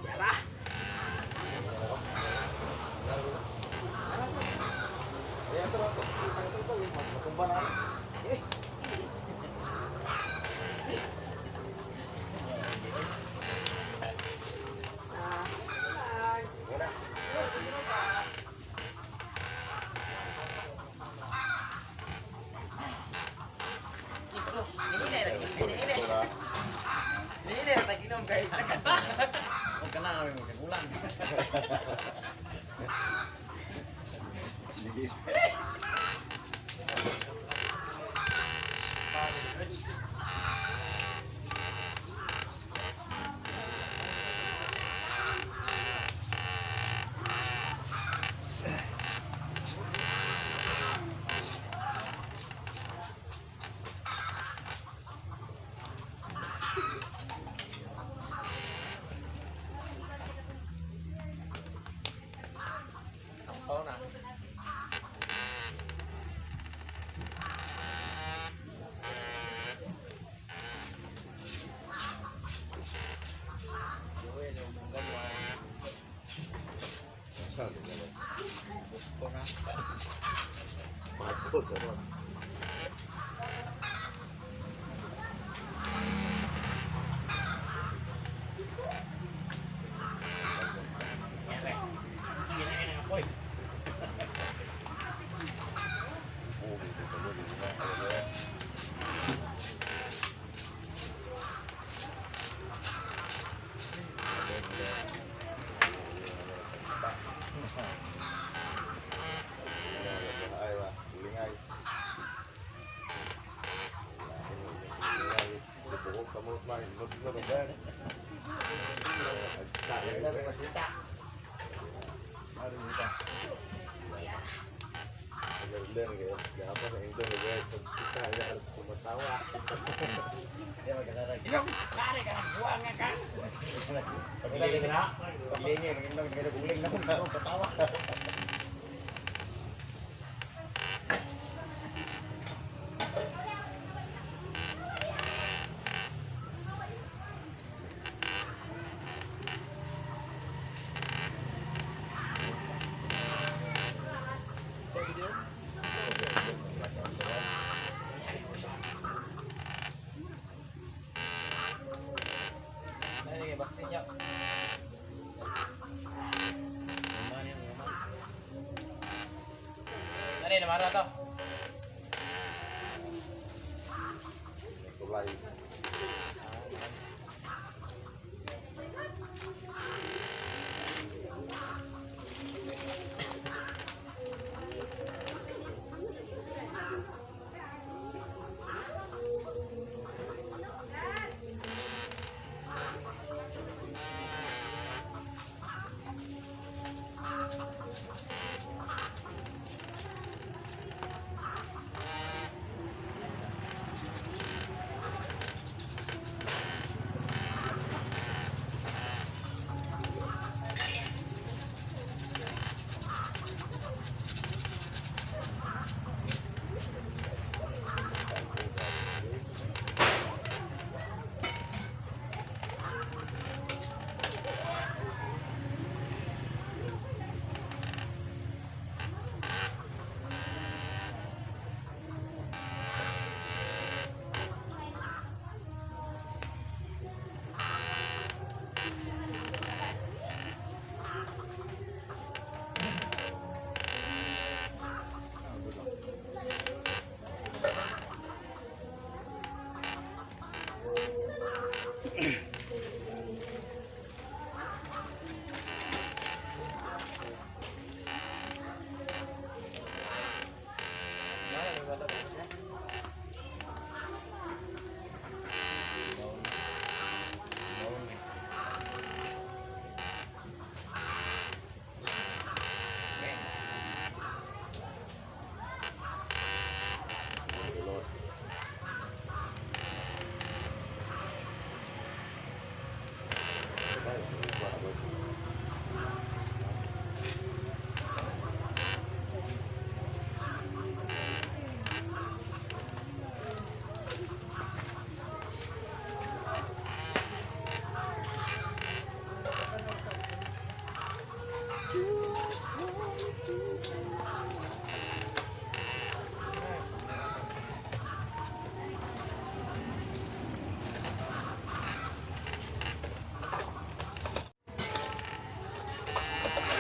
Yara! Ayan, tara. Matumba na kami. Eh. Ah, Wala. Jesus, hinay na, hinay. Wala. Hinay na taginom kay pa. Huwag ka na kami magkagulang. Sige. Tampaw na. Saan ka ba? Gusto na. Pagod, ano? Ere. Kinain ang apoy. Oo, dito, dito, dito na. Ayan. Ay, ba? Ulingay. Ulingay. Bubuhok ka mo, man. Inom, pare ka, buwang nga ka. Pagilingin na. Pagilingin, inom, guling na. Patawa. Ano yung vaccine niya? Uman yan, uman. Ano yun, namara to? Tulay.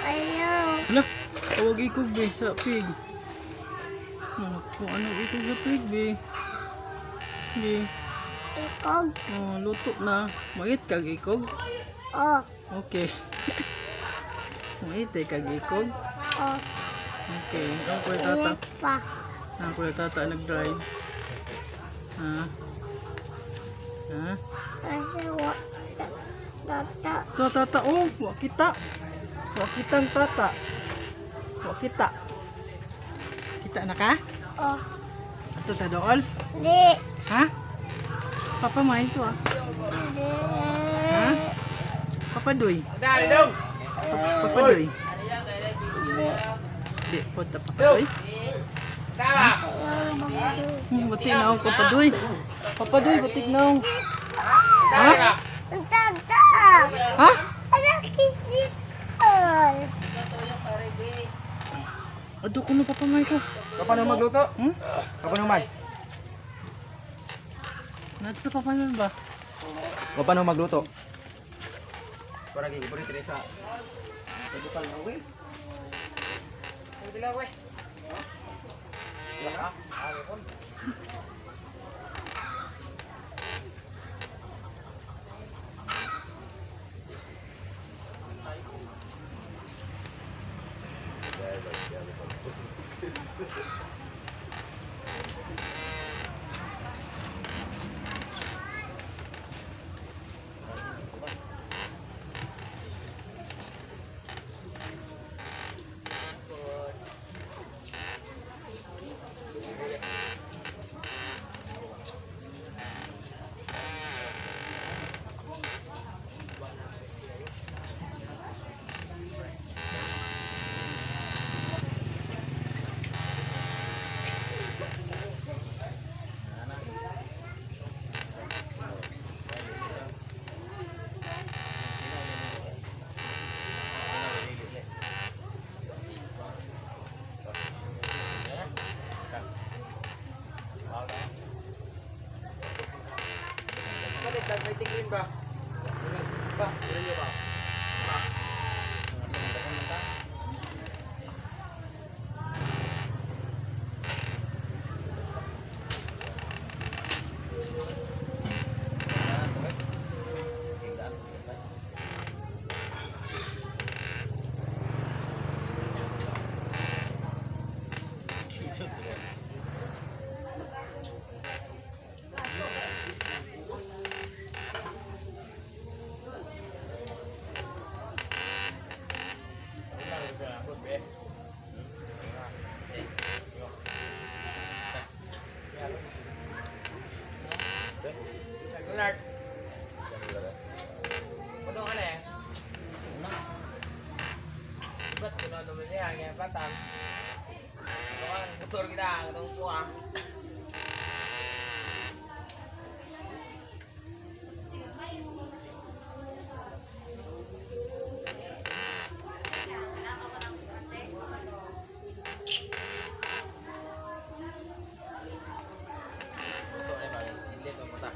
Ayaw. Hala, tawag ikog be sa pig. Ano kung ano ikog sa pig be? Be, Ikog. oh, luto na. Mait kag ikog. Oh. Okay. Mait eh kag ikog. Oh. Okay. Ang kuya tata. Init pa. Ang kuya tata nag-drive. Ha? Ha? Kasi wa. Tata. To tata oh, wa kita. Wa kitang tata. Wa kita. Kita na ka? Oh. Ato ta dool? Di. Ha? Papa main to ah. Di. Ha? Papa Doy. Dali dong. Papa Doy. Di po ta Papa Doy. Tama. Ayaw magdo. Batik na ako Papa Doy. Papa Doy, batik na ako. Ha? Tata. Ha? Ayaw kisipon. Ado ko no Papa May ko. Papa na magluto? Hmm? Papa na may. Nandito sa Papa May ba? Papa na magluto. Para kay giburi Teresa. Bukal na we. Pila we. Balik lang may tingin ba? Ba, dili ba? Motor kita, katong kuha. Motor na ba? Silit ang mata.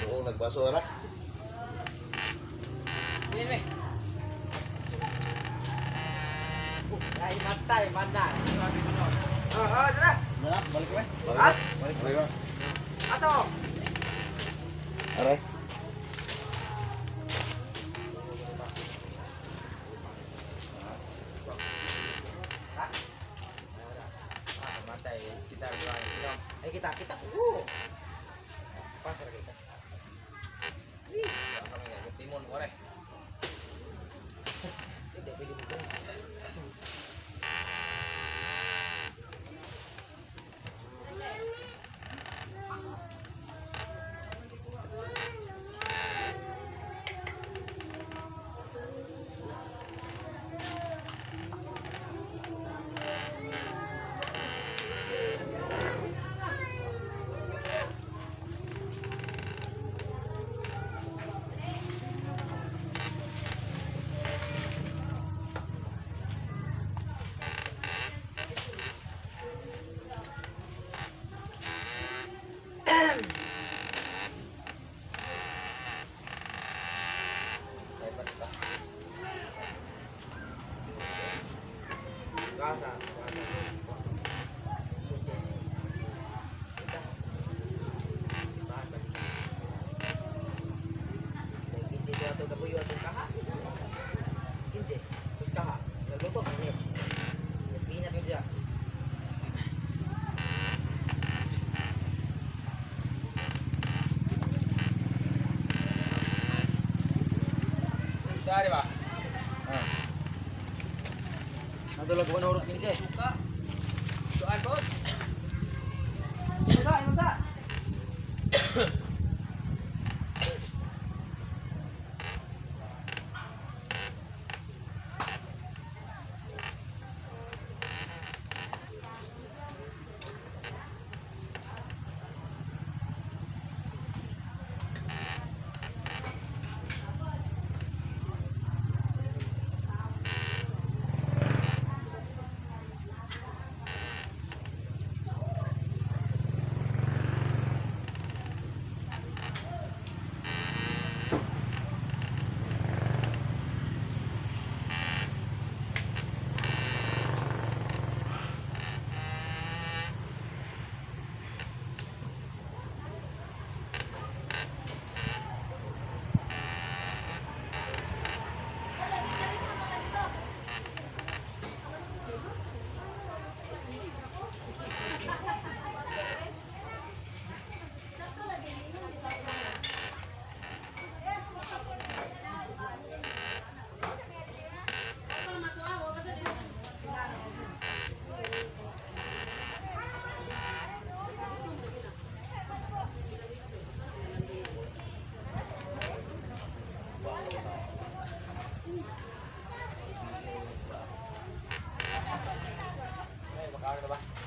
Oo, nagbaso na. Bilin me. Ay, matay, matay. Oh, oh, tara. Wala, balik me. Ha? Balik na. Ato. Aray. Ah, matay. Kita dua. Ay, kita, kita. Pasar kita. Kami kay timon ko re. Hindi, pwede mo. Gasa, gasa. Dari ba? Nadulog ko nurot 15. Suan po. Imusa, imusa.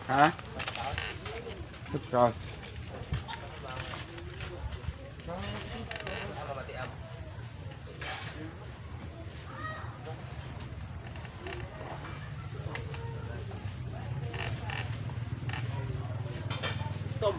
Ha? Ikaw. Tom.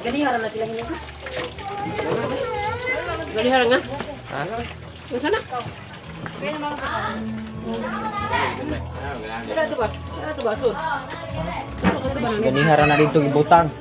Ganihara na sila hinang. Ganihara nga? Ano na? Ganihara na dito ibutang.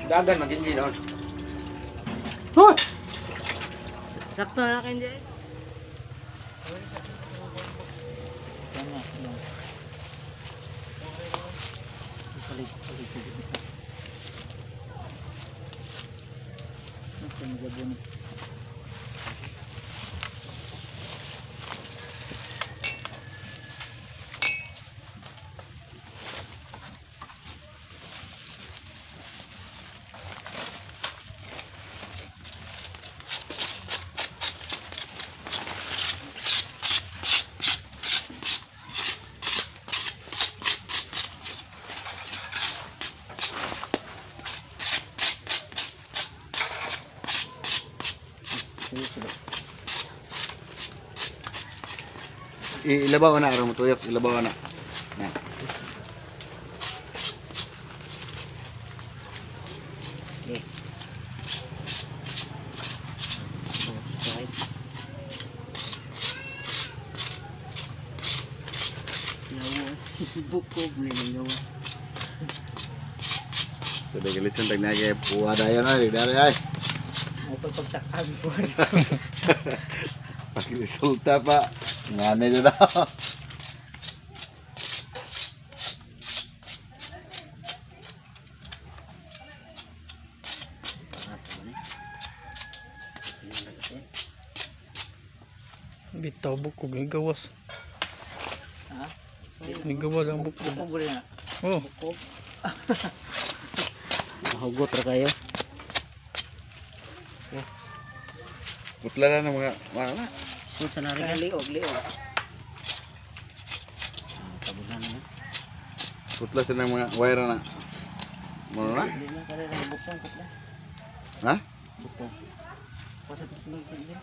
Dagan magindi noon. Hoy! Sakto na kayo dyan. Ilabaw na aron motuyok, ilabaw na. Na. Bukog ni ninyo. Sudah galit sa tag kay puwa dayon ay dali ay. Mo pagpagtakag po. Pagresulta pa. Ngani na daw. Bitaw bukog ni gawas. Ha? Ni gawas ang bukog. Bukog rin na. Oh, Bukog. Mahugot ra kayo. Putla na ng mga mga na. Sud sa nari. Liog, liog. Tabunan na. Putla sa ng mga wire na. Mo na? Hindi na kare ra bukong putla. Ha? Bukong. Pasa putla din.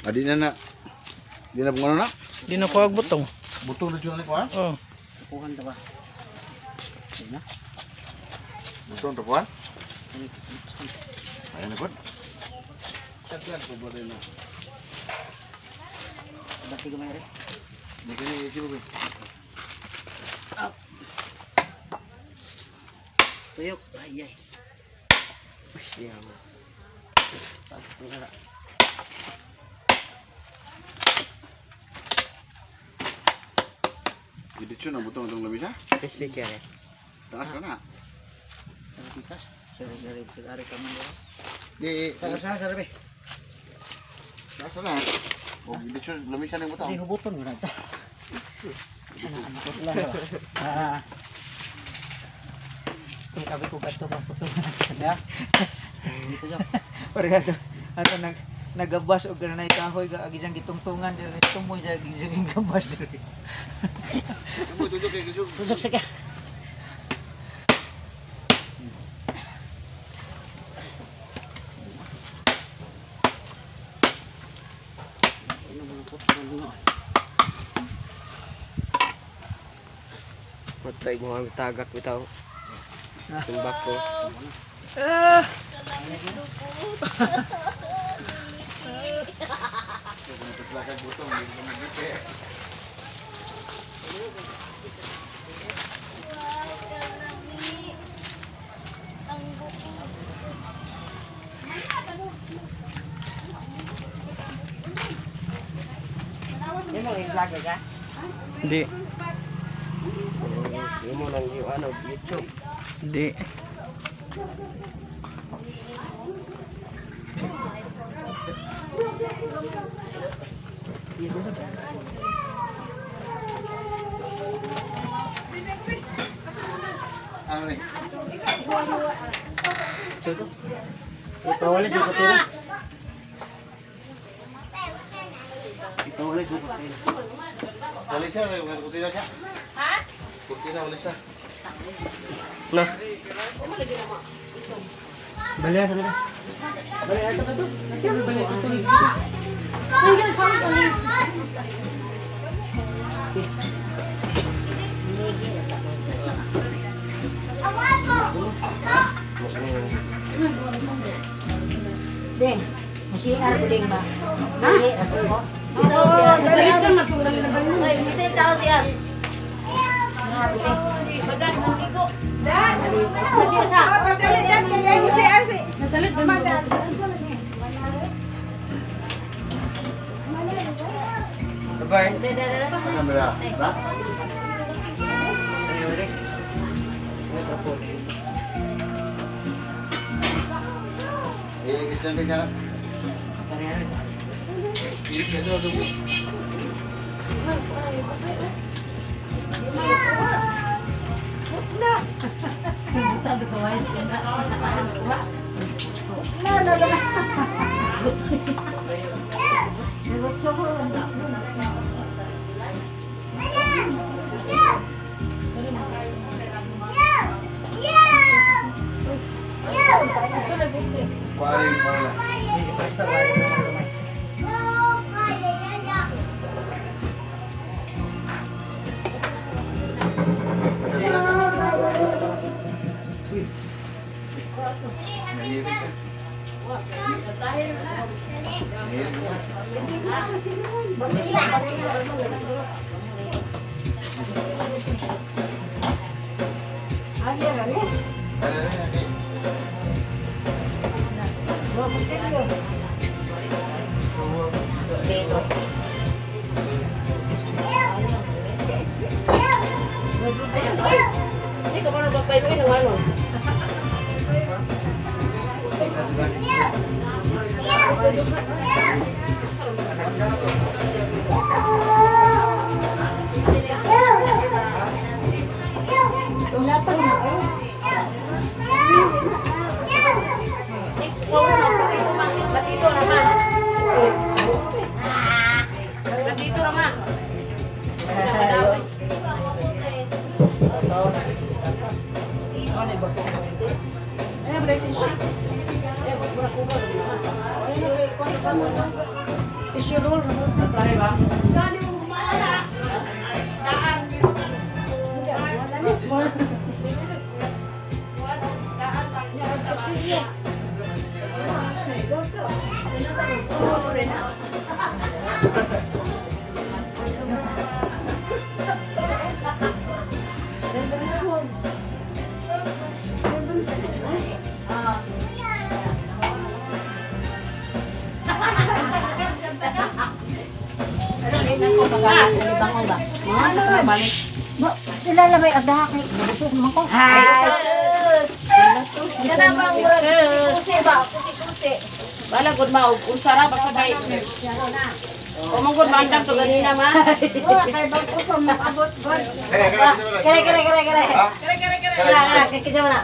Adi na na. Di na pungano na. di na ko agbutong. Butong na jud ko ha. Oh, Kuhan ta ba? Di na. Butong ta puan. Ayan na good. Taglan ko ba rin na? Bati ko mayroon. Hindi kini isip ko. Up. Tuyok. Ay ay. Siya mo. Pagpura. Diditso na butong itong lamisa. Speaker eh. Taas ka na. Tikas. Sorry, sorry. Sorry ka man. Di, Sa sa rabi. taas ka na. O diditso lamisa na yung butong. Di hubuton mo na ta. Ah. Uy, abi ko gato ka puto. Ya. Parehado. Ato nag nagabas og ganay kahoy ga gisang gitungtungan diri tumoy sa gisang gabas diri. Tumo tutok kay gisug. Tusok sa ka. Matay mo ang tagak bitaw. Tumbak ko. Ah! Kung tutlakag butong, hindi ka magite. Wow, kalami. Ang buko. Hindi mo i-vlogger ka? Di. Hindi mo nang yung ano, YouTube. Di. Ano ni? Ipawala sa kutira. Ipawala sa kutira. Wala siya, wala kurtina siya. Ha? Kurtina wala siya. Na. Bali sa bali. Bali ato ka to. Bali ato to. Deng, musiar ko deng ba? Dili ako ko. Nasalit ka na kung Ay, musiar tao siya. Badan mo ligo. Nasalit ba mo? Bye. Kamera. Na? Eh, isang ka na. Pare, pare. Nahilig ka. Nahilig ka. Ano, ano, ano? Dito. Hindi ka pa nagpapainuin ng ano. Sorry, ma. Batito naman. Batito naman. Tissue roll. Sila lang may agdahak. Nabusog naman ko. Ay, sus! Kana bang murag kusi-kusi ba? Kusi-kusi. Bala gud ma og unsa ra basta kay. O man gud maandam to ganina ma. Wala kay bang ko maabot god. Kere, Kere kere kere kere. Ha? Kere kere kere. Kere kere na.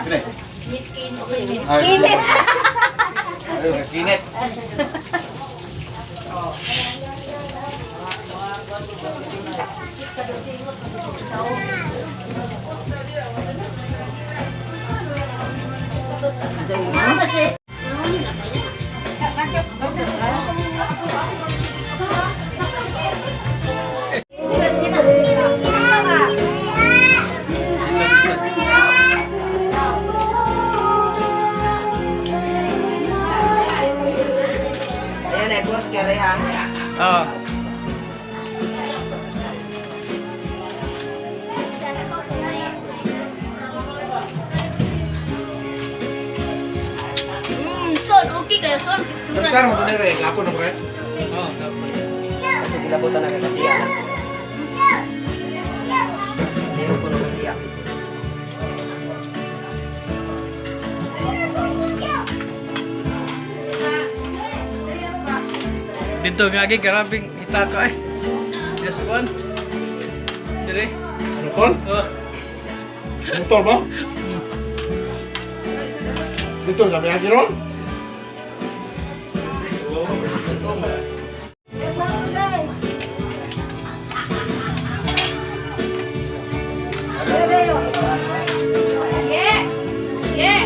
Kere. Kinit. Ayun, kinit. Sila sila. Ayan eh, boss, kere ha. Oo. Son, okay kayo, son. Picture Saan mo ito nire? Kapon na pre? Oo, kapon. Kasi gilabutan na kay katiya. Lihok ko no katiya. Dito nga agi grabing hita ko eh. Yes one. Dire. Ano tol? Oh. Ano tol ba? Dito, sabi nga ron? Yeah. Yeah.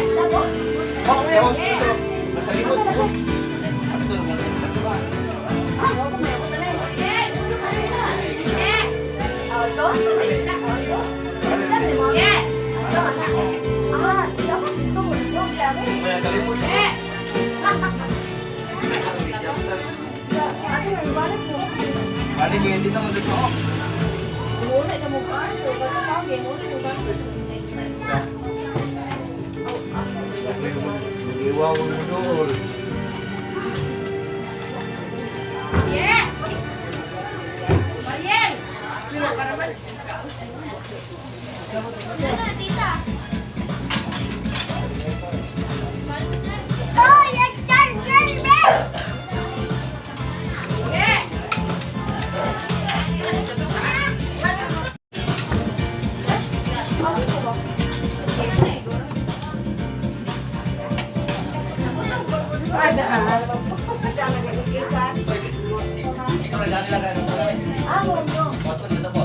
Bali hindi na mo dito. Iwaw mo doon. Yeah. Mariel. Tita. Oh, yeah. Ikaw na dali lang ano. Watson dito po.